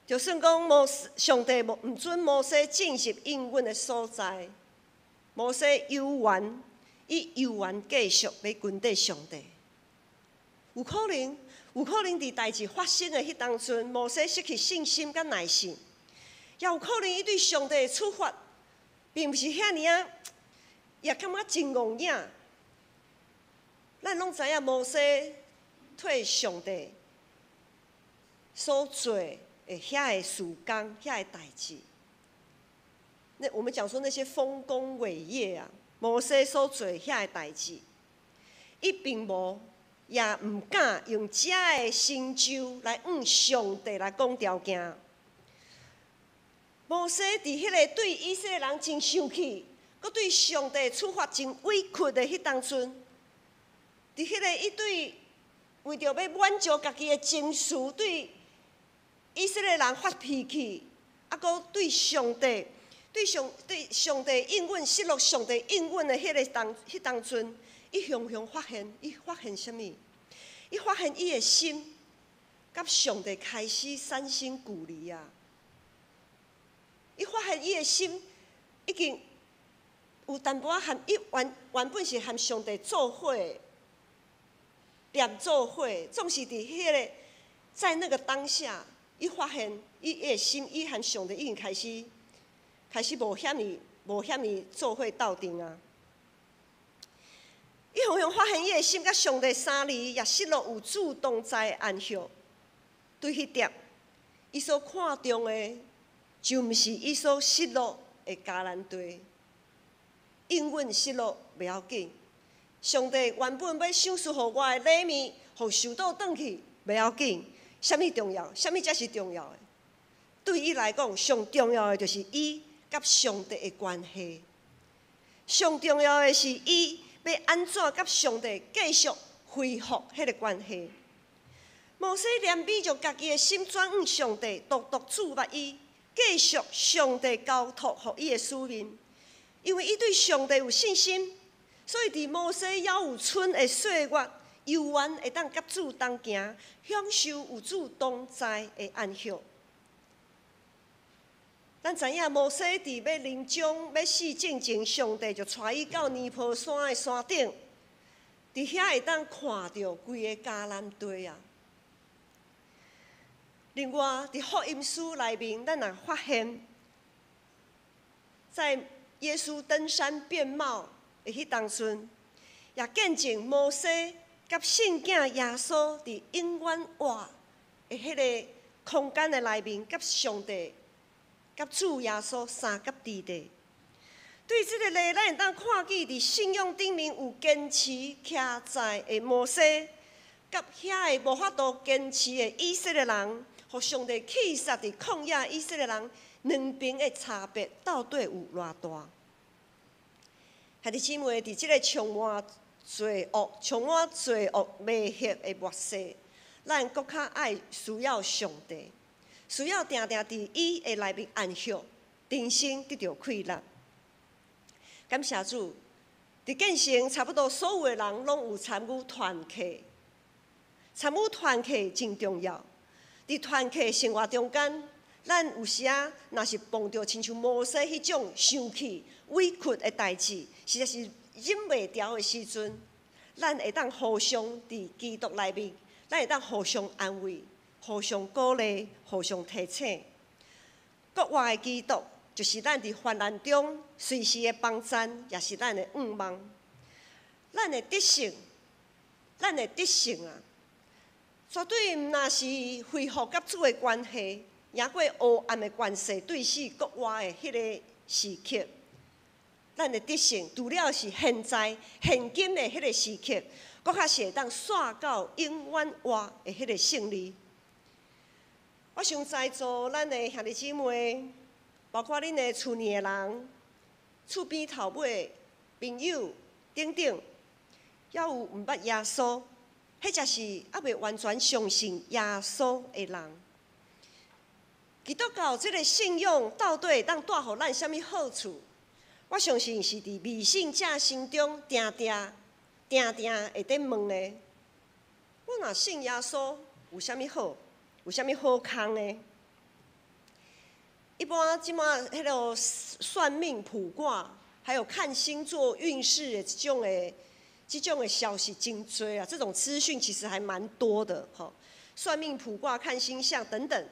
就算講摩上帝無毋准摩西進入應允的所在，摩西猶原，伊猶原繼續欲跟綴上帝。有可能，有可能佇代誌發生的彼當陣，摩西失去信心佮耐性，也有可能伊對上帝的處罰，並毋是遐爾仔，也感覺真戇影。咱攏知影摩西替上帝所做的遐个事工、遐個代誌。那我們講說那些豐功偉業啊，摩西所做遐個代誌，伊並無，也毋敢用這个成就來向上帝來講條件。摩西佇彼个對以色列人真生氣，閣對上帝處罰真委屈的彼當陣，佇彼个伊對為著欲滿足家己的情緒，對以色列人發脾氣，啊，閣對上帝、對上、對上帝應允失落上帝應允的彼个當彼當陣，伊雄雄發現，伊發現啥物？伊發現伊的心佮上帝開始產生距離啊！伊發現伊的心已經有淡薄仔和伊原原本是和上帝做伙，連做伙，總是佇彼个在那個當下，伊發現伊的心，伊和上帝已經開始開始無遐爾無遐爾做伙鬥陣啊！伊雄雄發現伊的心佮上帝相離，也失落有主同在的安息。對彼點，伊所看重的，就毋是伊所失落的迦南地。應允失落袂要緊，上帝原本欲賞賜予我的禮物，予收倒轉去袂要緊。啥物重要？啥物才是重要的？對伊來講，上重要的就是伊佮上帝的關係。上重要的是伊欲按怎佮上帝繼續恢復彼个關係。摩西憐憫著家己的心轉向上帝，獨獨注目伊，繼續上帝交託予伊的使命。因為伊對上帝有信心，所以佇摩西猶有存的歲月，猶原會當佮主同行，享受有主同在的安息。咱知影摩西佇欲臨終欲死進前，上帝就帶伊到尼波山的山頂，佇遐會當看著規个迦南地啊。另外，佇福音書內面，咱也發現，在耶穌登山變貌的彼當陣，也見證摩西佮聖囝耶穌佇永遠活的彼个空間的內面，佮上帝、佮主耶穌相佮佇咧。對這个例，咱會當看見佇信仰頂面有堅持徛在的摩西，佮遐个無法度堅持的以色列人，予上帝棄殺佇曠野以色列人，兩邊的差別到底有偌大？兄弟姊妹，佇這个充滿罪惡、充滿罪惡迷惑的末世，咱閣較愛需要上帝，需要定定佇伊的內面安息，重新得著氣力。感謝主，佇建成差不多所有的人攏有參與團契，參與團契真重要。佇團契生活中間，咱有時仔若是碰著親像摩西彼種生氣、委屈的代誌，實在是忍袂牢的時陣，咱會當互相佇基督內面，咱會當互相安慰、互相鼓勵、互相提醒。復活的基督就是咱佇患難中隨時的幫贊，也是咱的向望。咱會得勝，咱會得勝啊！絕對毋若是恢復佮主的關係，贏過黑暗的權勢對死國外的彼个時刻，咱會得勝，除了是現在現今的彼个時刻，閣較是會當煞到永遠活的彼个勝利。我想在座咱的兄弟姊妹，包括恁的厝內的人、厝邊頭尾朋友等等，猶有毋捌耶穌，或者是猶未完全相信耶穌的人。基督教這个信仰到底會當帶予咱啥物好處？我相信是佇未信者心中定定定定會佇問的：我若信耶穌有啥物好？有啥物好康的？一般這馬彼个算命卜卦，還有看星座運勢的這種的消息真濟啊！這種資訊其實還蠻多的，吼。算命卜卦、看星象等等，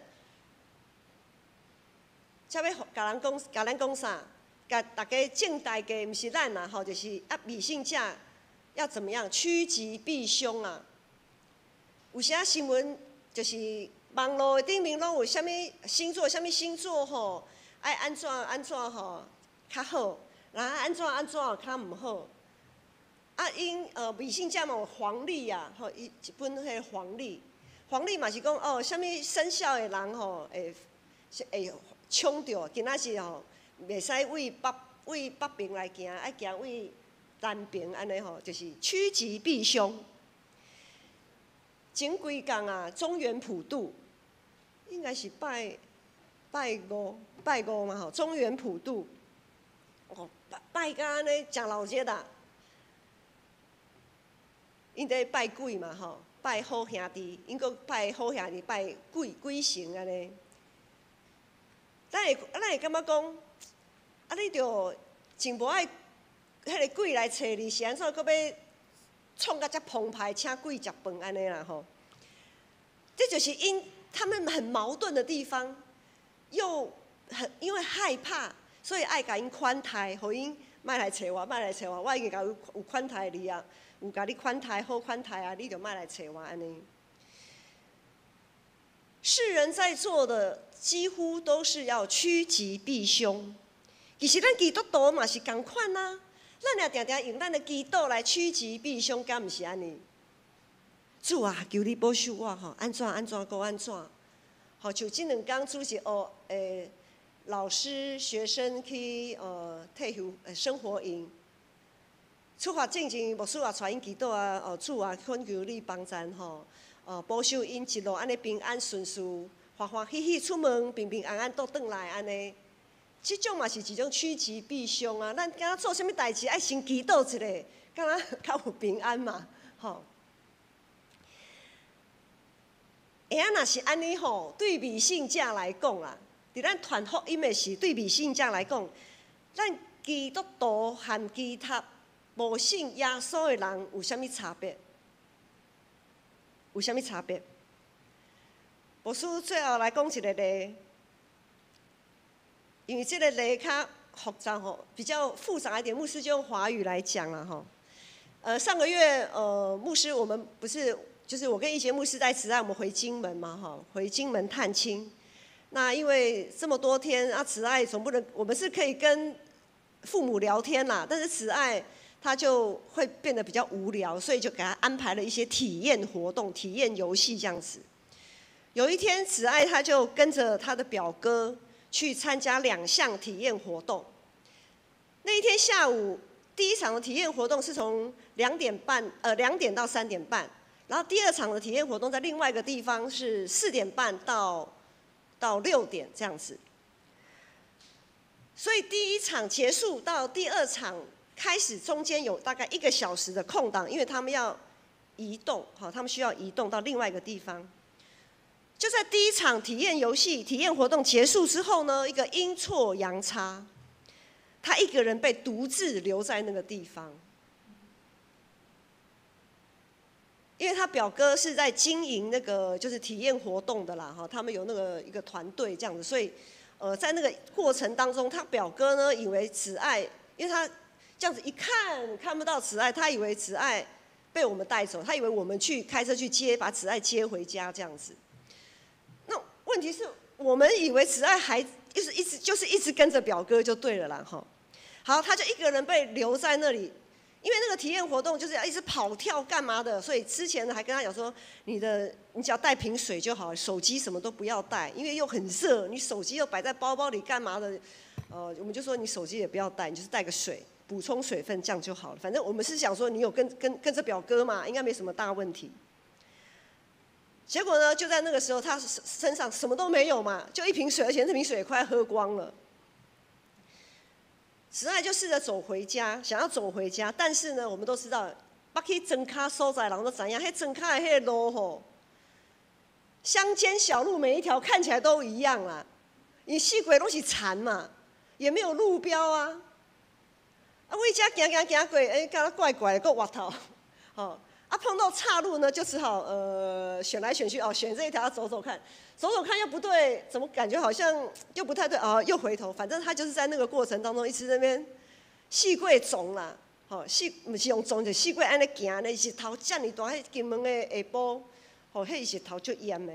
這欲共人講，共咱講啥？共大家眾大家，毋是咱啦，吼，就是啊，未信者要怎麼樣趨吉避凶啊？有時仔新聞就是網路頂面攏有啥物星座，啥物星座吼，愛按怎按怎吼較好，然後按怎按怎較毋好。啊，𪜶未信者嘛有黃曆啊，吼，伊一本彼个黃曆，黃曆嘛是講哦，啥物生肖的人吼會會衝著，今仔日吼袂使為北邊來行，愛行為南邊按呢吼，就是趨吉避凶。前幾工啊，中元普渡，應該是拜拜五拜五嘛吼，中元普渡，哦，拜拜甲按呢誠鬧熱啊！𪜶佇拜鬼嘛吼，拜好兄弟，𪜶閣拜好兄弟，拜鬼鬼神按呢。咱會感覺講，啊，你著真無愛彼个鬼來揣你，是按怎閣欲創甲遮澎湃，請鬼食飯按呢啦吼？這就是𪜶他們很矛盾的地方，又很因為害怕，所以愛共𪜶款待，予𪜶莫來揣我，莫來揣我，我已經共有款待你啊，有共你款待好款待啊，你就莫來揣我按呢。世人在做的幾乎都是要趨吉避凶，其實咱基督徒嘛是仝款啊，咱也定定用咱的祈禱來趨吉避凶，敢毋是按呢？主啊，求你保守我吼，按怎按怎閣按怎？吼，像這兩工主是哦，老師學生去退休生活營，出發進前，牧師也帶𪜶祈禱啊，哦，主啊，懇求你幫贊吼，哦，保守𪜶一路按呢平安順遂，歡歡喜喜出門，平平安安倒轉來按呢。這種嘛是一種趨吉避凶啊！咱敢若做啥物代誌，愛先祈禱一下，敢若較有平安嘛，吼。欸啊，若是按呢吼，對未信者來講啦，佇咱傳福音的時，對未信者來講，咱基督徒和其他無信耶穌的人有啥物差別？有啥物差別？牧師最後來講一個例，因為這個例較複雜吼，比較複雜一點，牧師就用華語來講啦吼。上個月牧師我們不是。就是我跟一些牧師帶慈愛，我們回金門嘛，哈，回金門探親。那因為這麼多天啊，慈愛總不能，我們是可以跟父母聊天啦，但是慈愛他就會變得比較無聊，所以就給他安排了一些體驗活動、體驗遊戲這樣子。有一天，慈愛他就跟着他的表哥去參加兩項體驗活動。那一天下午，第一場的體驗活動是從2點半，2點到3點半。然後第二場的體驗活動在另外一個地方是4點半到6點這樣子，所以第一場結束到第二場開始中間有大概一個小時的空檔，因為他們要移動，好，他們需要移動到另外一個地方。就在第一場體驗遊戲、體驗活動結束之後呢，一個陰錯陽差，他一個人被獨自留在那個地方。因為他表哥是在經營那個就是體驗活動的啦，哈，他們有那個一個團隊這樣子，所以，在那個過程當中，他表哥呢以為慈愛，因為他這樣子一看看不到慈愛，他以為慈愛被我們帶走，他以為我們去開車去接，把慈愛接回家這樣子。那問題是我們以為慈愛還就是一直就是一直跟着表哥就對了啦，哈。好，他就一個人被留在那裡。因為那個體驗活動就是要一直跑跳幹嘛的，所以之前還跟他講說，你只要帶瓶水就好，手機什麼都不要帶，因為又很熱，你手機又擺在包包裡幹嘛的？我們就說你手機也不要帶，你就是帶個水，補充水分這樣就好了。反正我們是想說你有跟着表哥嘛，應該沒什麼大問題。結果呢，就在那個時候，他身上什麼都沒有嘛，就一瓶水，而且那瓶水也快喝光了。慈爱就试着走回家，想要走回家，但是呢，我们都知道，捌去庄跤所在人都知影，彼庄跤的彼个路吼，乡间小路每一条看起来都一样啦，你四界拢是田嘛，也没有路标啊。啊，为遮行行行过，欸，敢若怪怪的，阁回头，吼，啊，碰到岔路呢，就只好选来选去哦，选这一条走走看，走走看又不对，怎么感觉好像又不太对啊？又回头，反正他就是在那个过程当中一直在那边四界傱啦，吼，四毋是用傱，就四界按呢行呢，日头遮尔大，彼金门的下晡，吼，彼日头足炎的。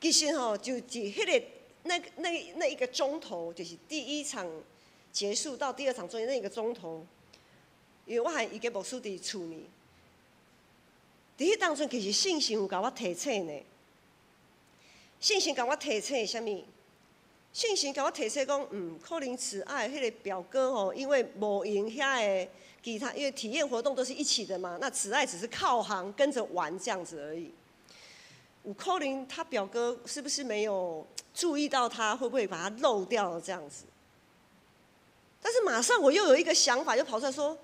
其实吼，就伫彼个那那那一个钟头，就是第一场结束到第二场中间那一个钟头，因为我和伊个牧师伫厝呢，伫彼当阵其实圣神有共我提醒呢。圣神共我提醒啥物？圣神共我提醒讲，可能慈爱彼个表哥吼，因为无闲遐个其他，因为体验活动都是一起的嘛，那慈爱只是靠行跟着玩这样子而已。有可能他表哥是不是没有注意到他，会不会把他漏掉了这样子？但是马上我又有一个想法，就跑出来说，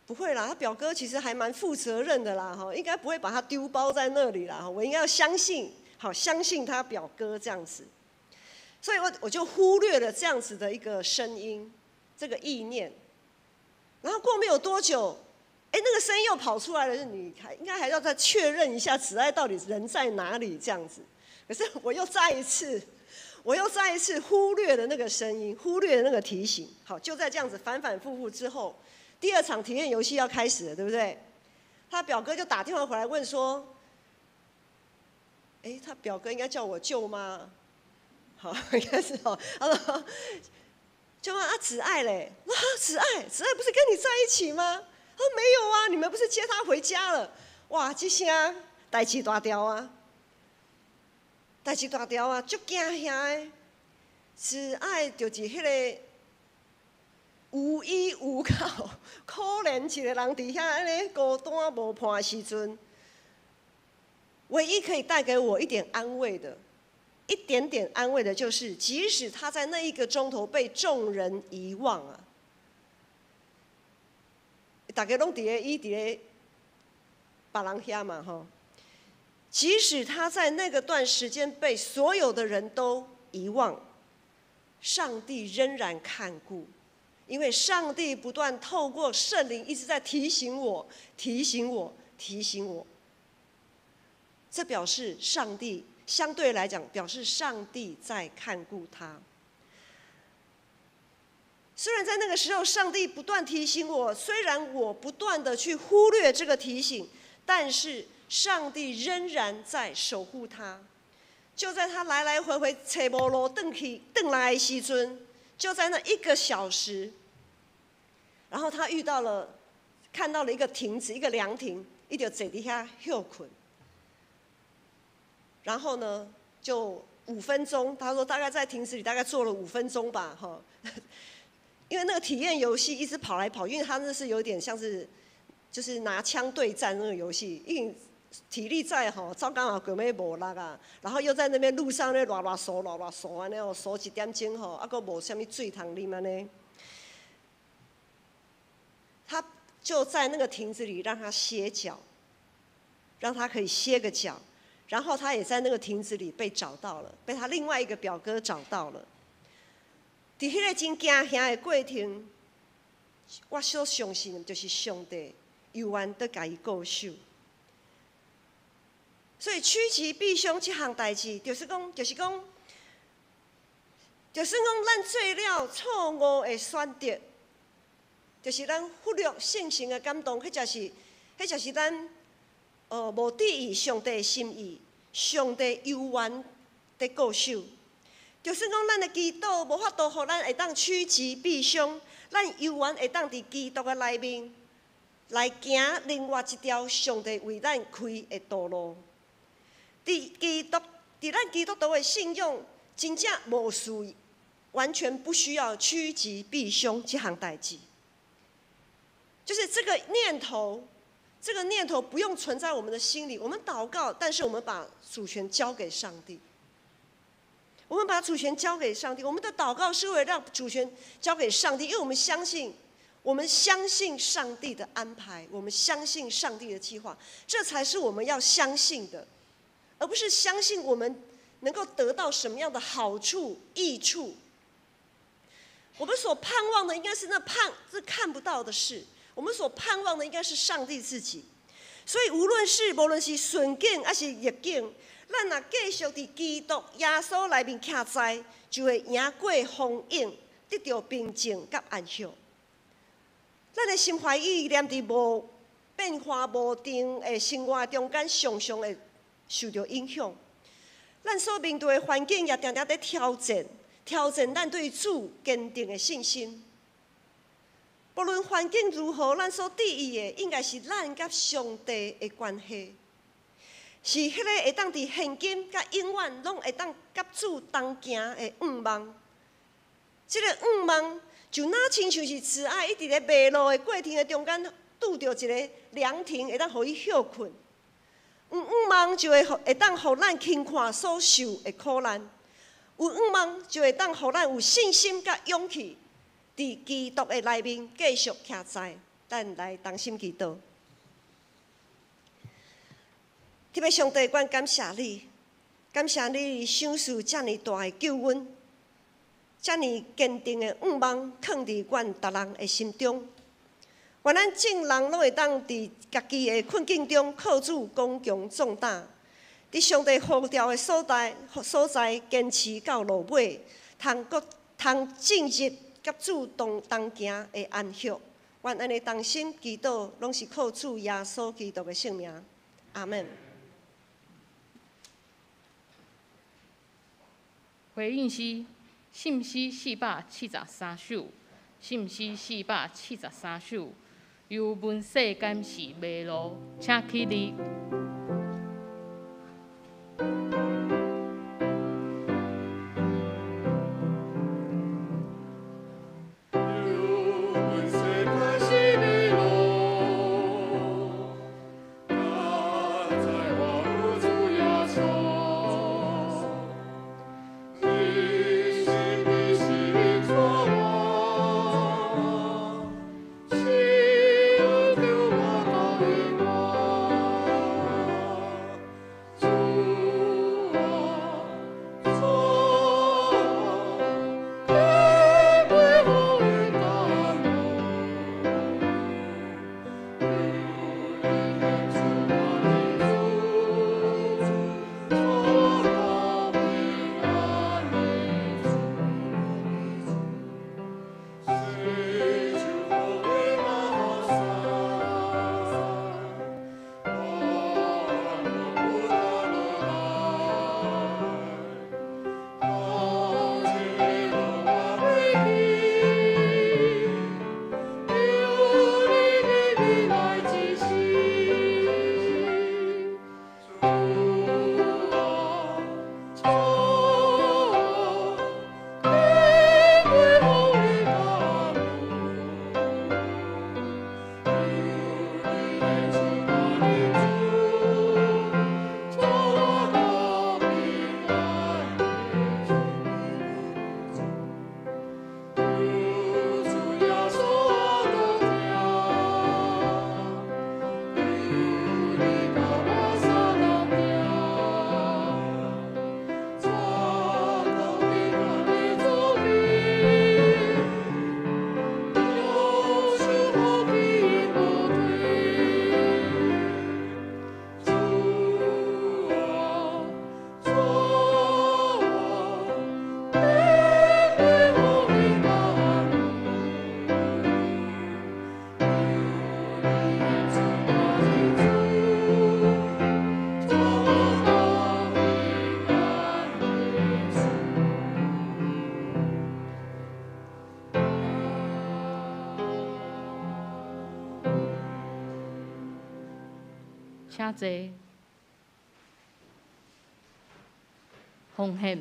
不会啦，他表哥其实还蛮负责任的啦，哈，应该不会把他丢包在那里啦，我应该要相信，好，相信他表哥这样子，所以我就忽略了这样子的一个声音，这个意念，然后过没有多久，哎，那个声音又跑出来了，是你还应该还要再确认一下慈爱到底人在哪里这样子，可是我又再一次忽略了那个声音，忽略了那个提醒。好，就在这样子反反复复之后，第二场体验游戏要开始了，对不对？他表哥就打电话回来问说：“哎，他表哥应该叫我舅妈，好，应该是哦。”他说：“舅妈啊，子爱嘞，哇，子爱，子爱不是跟你在一起吗？”他说：“没有啊，你们不是接他回家了？”哇，这声代志大条啊！代志大条啊，足惊吓的。慈爱就是彼个无依无靠、可怜一个人伫遐按呢孤单无伴的时阵，唯一可以带给我一点安慰的，一点点安慰的，就是即使他在那一个钟头被众人遗忘啊，大家拢伫咧伊伫咧别人遐嘛吼。即使他在那个段时间被所有的人都遗忘，上帝仍然看顾，因为上帝不断透过圣灵一直在提醒我、提醒我、提醒我。这表示上帝相对来讲，表示上帝在看顾他。虽然在那个时候，上帝不断提醒我，虽然我不断的去忽略这个提醒，但是上帝仍然在守护他。就在他来来回回揣无路转去转来的时阵，就在那一个小时，然后他遇到了，看到了一个亭子，一个凉亭，伊就坐伫遐歇睏。然后呢，就五分钟，他说大概在亭子里大概坐了五分钟吧，哈。因为那个体验游戏一直跑来跑，因为他那是有点像是，就是拿枪对战那个游戏，因为体力再好，走工也过尾无力啊，然后又在那边路上咧赖赖趖赖赖趖按呢哦，趖一点钟吼，啊阁无啥物水通啉按呢。他就在那个亭子里让他歇脚，让他可以歇个脚，然后他也在那个亭子里被找到了，被他另外一个表哥找到了。伫彼个真惊吓的过程，我所相信的就是上帝犹原伫共伊顾守。所以趋吉避凶这项代志，就是讲，咱做了错误的选择，就是咱忽略圣神的感动，或者是咱无注意上帝的心意，上帝犹原伫顾守。就算讲咱的祈祷无法度予咱会当趋吉避凶，咱犹原会当伫基督的内面来行另外一条上帝为咱开的道路。伫咱基督徒的信仰，真正无需，完全不需要趋吉避凶这项代志。就是这个念头，这个念头不用存在我们的心里。我们祷告，但是我们把主权交给上帝。我們把主權交給上帝，我們的禱告是為了讓主權交給上帝，因為我們相信，我們相信上帝的安排，我們相信上帝的計劃，這才是我們要相信的，而不是相信我們能夠得到什麼樣的好處、益處。我們所盼望的應該是那盼是看不到的事，我們所盼望的應該是上帝自己。所以無論是順境還是逆境，咱若繼續佇基督耶穌內面徛在，就會贏過風湧，得著平靜佮安息。咱的心懷意念佇無變化無定的生活中間，常常會受著影響。咱所面對的環境也定定佇挑戰，挑戰咱對主堅定的信心。無論環境如何，咱所注意的應該是咱佮上帝的關係，是彼个會當佇現今佮永遠攏會當佮主同行的向望。這個向望就若親像是慈愛，伊佇咧迷路的過程的中間，拄著一个涼亭，會當予伊歇睏。有向望就會當予咱輕看所受的苦難，有向望就會當予咱有信心佮勇氣，佇基督的內面繼續徛在。咱來同心祈禱。天父上帝，阮感謝你，感謝你賞賜遮爾大的救恩，遮爾堅定的向望，囥佇阮逐人的心中。願咱眾人攏會當佇家己的困境中，靠主剛強壯膽，佇上帝呼召的所在堅持到落尾，通閣通進入佮主同行的安息。願按呢同心祈禱，攏是靠主耶穌基督的聖名。阿們。回應詩，信詩473首，信詩473首，猶問世間是迷路，請起立。請坐。奉獻，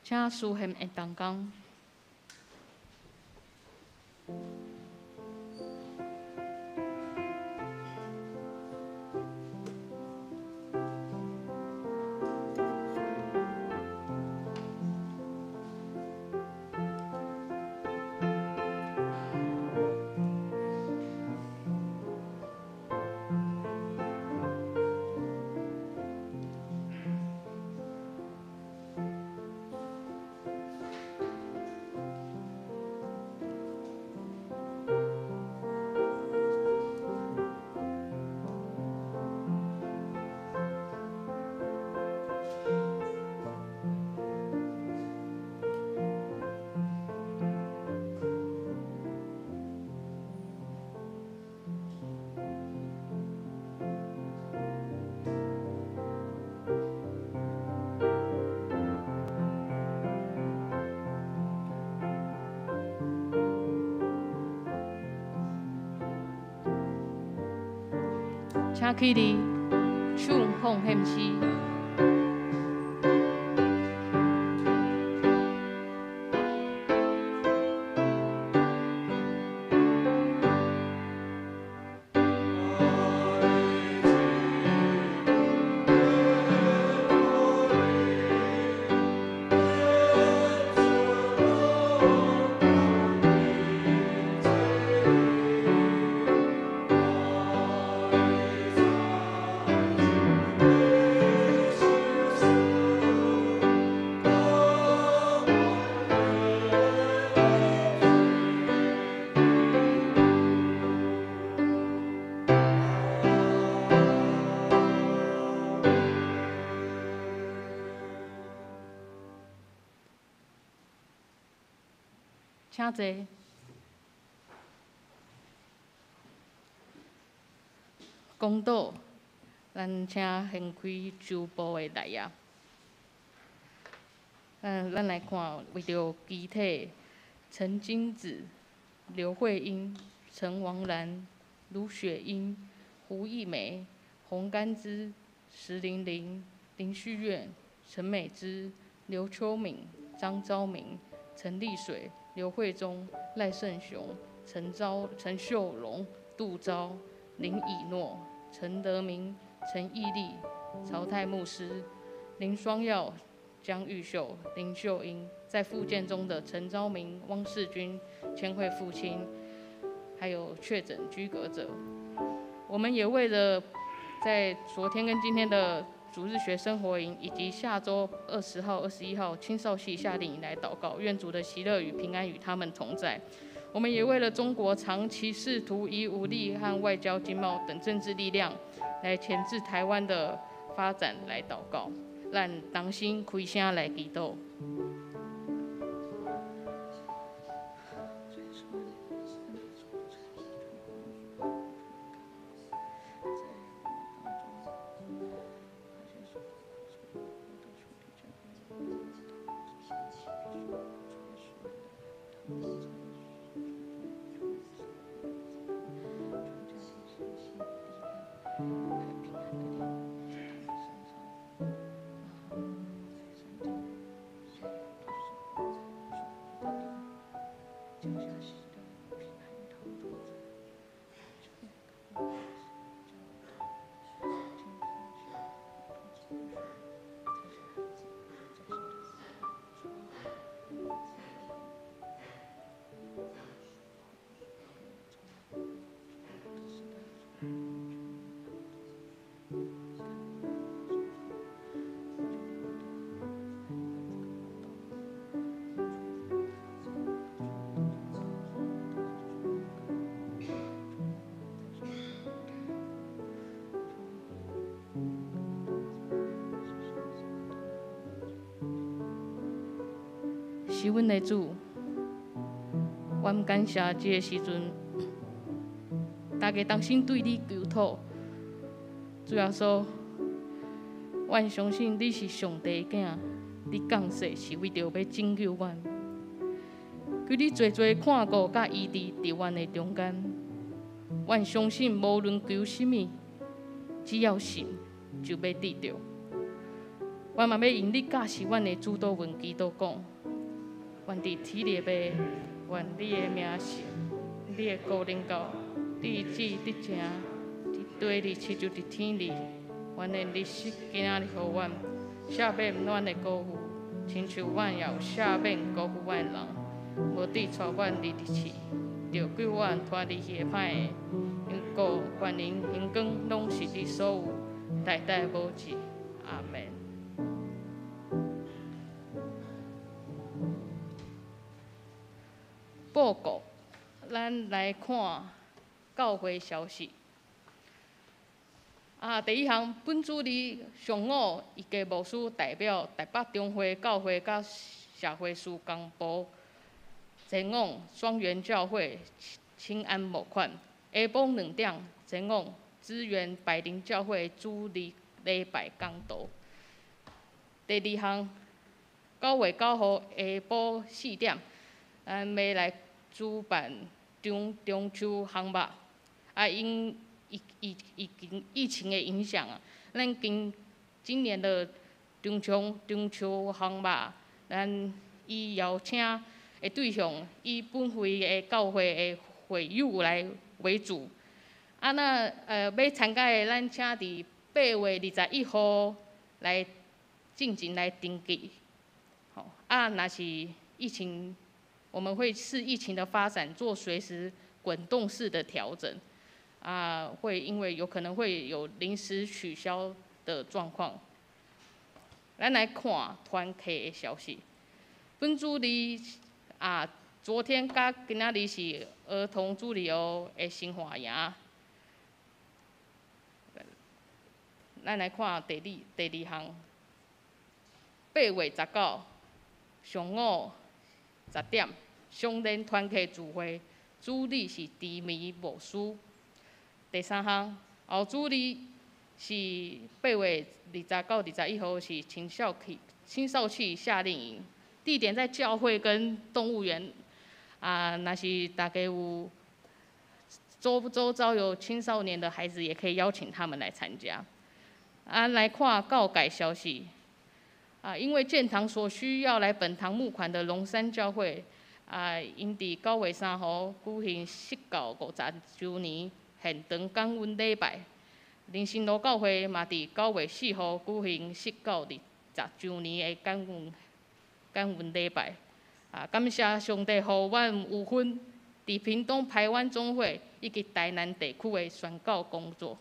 請書獻的同工。請起立，唱奉獻詩。請坐。講道，咱請掀開周報的內頁。咱來看，為著肢體，陳金子、劉慧英、陳王蘭、盧雪英、胡一梅、洪甘之、石玲玲、林旭苑、陳美芝、劉秋敏、張昭明、陳麗水、劉慧忠、賴勝雄、陳昭、陳秀榮、杜昭、林以諾、陳德明、陳義立、曹泰牧師、林雙耀、江玉秀、林秀英，在復健中的陳昭明、汪世軍、千惠父親，還有確診居隔者。我們也為了在昨天跟今天的主日學生活營，以及下週20號、21號青少系夏令營來禱告，願主的喜樂與平安與他們同在。我們也為了中國長期試圖以武力和外交、經貿等政治力量來鉗制台灣的發展來禱告，咱同心開聲來祈禱。是阮的主，阮感謝這個時陣，大家同心對你求討。主耶穌，阮相信你是上帝的囝，你降世是為著欲拯救阮。求你濟濟看顧佮醫治佇阮的中間。阮相信無論求啥物，只要信就欲得著。阮嘛欲用你教示阮的主禱文祈禱講。願佇天的父，願你的名聖，你的國臨到，你的旨意得成，佇地裡親像佇天裡。阮的日食今仔日予阮，赦免阮的辜負，親像阮也有赦免辜負阮的人。無得帶阮入試，著救阮脫離彼個歹的。因國、權能、榮光，攏是你所有，代代無止。阿門。報告，咱來看教會消息。第一項，本主日上午，伊家牧師代表台北中會教會佮社會事工部前往雙園教會請安募款。下晡2點前往支援百靈教會主日禮拜講道。第二項，9月9號下晡4點，咱欲來主辦中中秋項目，疫情的影響啊，咱今年的中秋項目，咱以邀請的對象以本會的教會的會友來為主。啊，那欲參加的，咱請佇8月21號來進前來登記。吼，啊，若是疫情，我們會視疫情的發展做隨時滾動式的調整。啊，會因為有可能會有臨時取消的狀況。咱來看團契的消息。本主日啊，昨天佮今仔日是兒童主日學的生活營。咱來看第二項，8月19上午10點，雙連團契聚會，主理是朱梅牧師。第三項，後主日是8月20到21號是青少期夏令營，地點在教會跟動物園。啊，若是大家有周遭有青少年的孩子，也可以邀請他們來參加。啊，來看告改消息。啊，因為建堂所需要來本堂募款的龍山教會，啊，𪜶佇9月3號舉行釋教50週年現場感恩禮拜。林心路教會嘛佇9月4號舉行釋教20週年的感恩禮拜。啊，感謝上帝，予阮有份佇屏東排灣總會以及台南地區的宣教工作。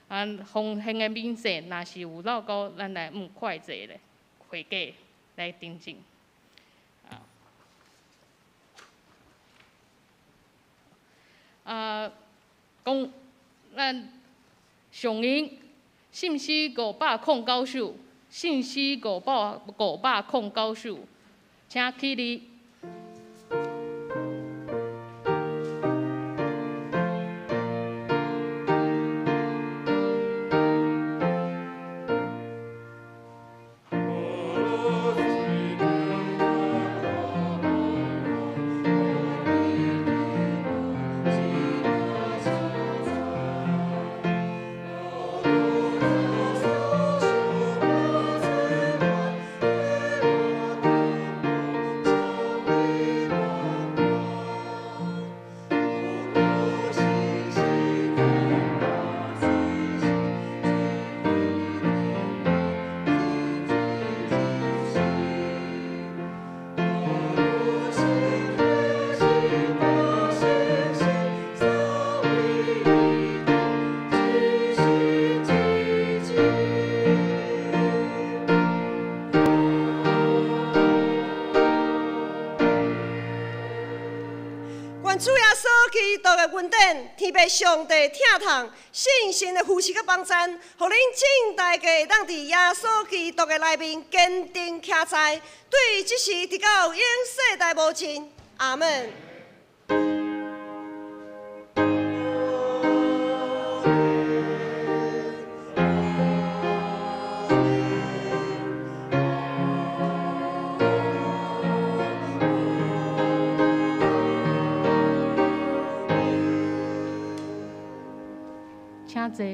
啊，奉獻的明細，若是有漏勾，咱來問會計咧，會計來訂正。啊，講咱上引信詩509首，信詩509首，請起立。願主耶穌基督的恩典、天父上帝疼痛、聖神的扶持佮幫贊，予恁眾大家會當佇耶穌基督的內面堅定徛在，對這時直到永世代無盡。阿門。請坐。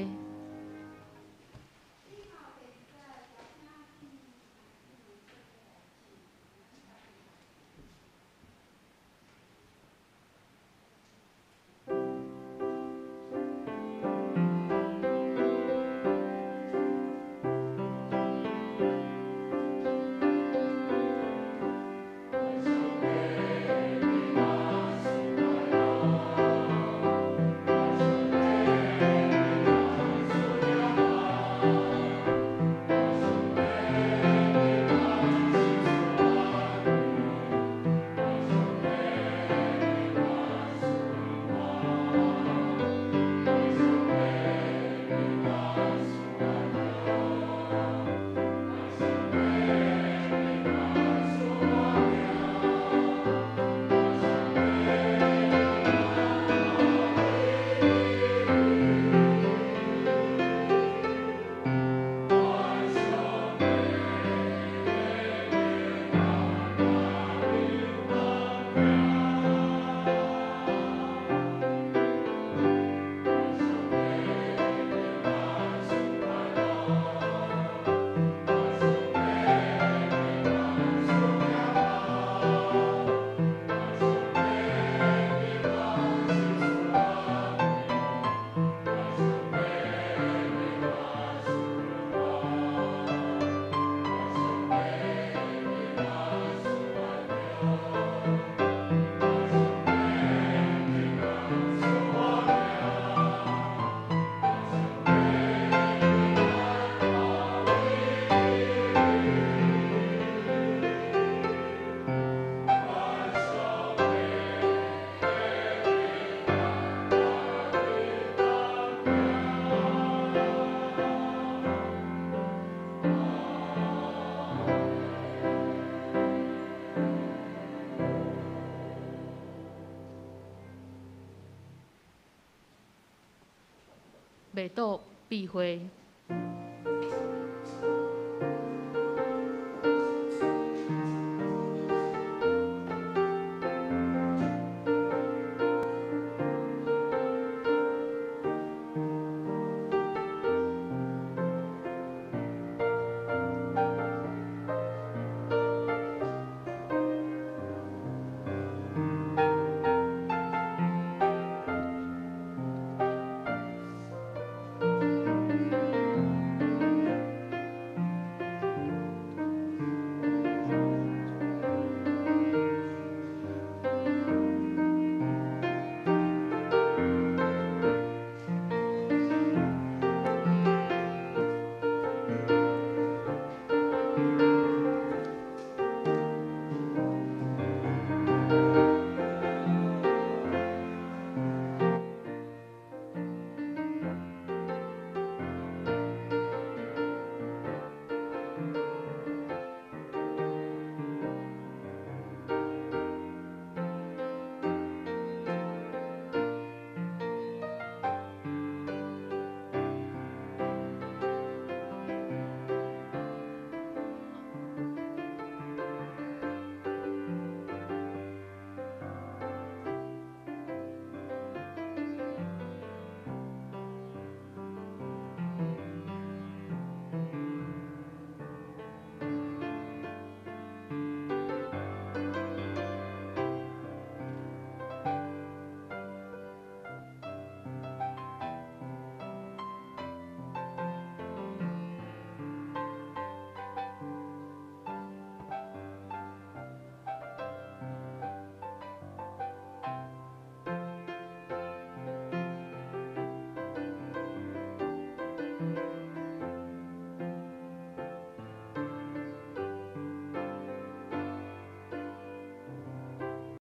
袂倒避會。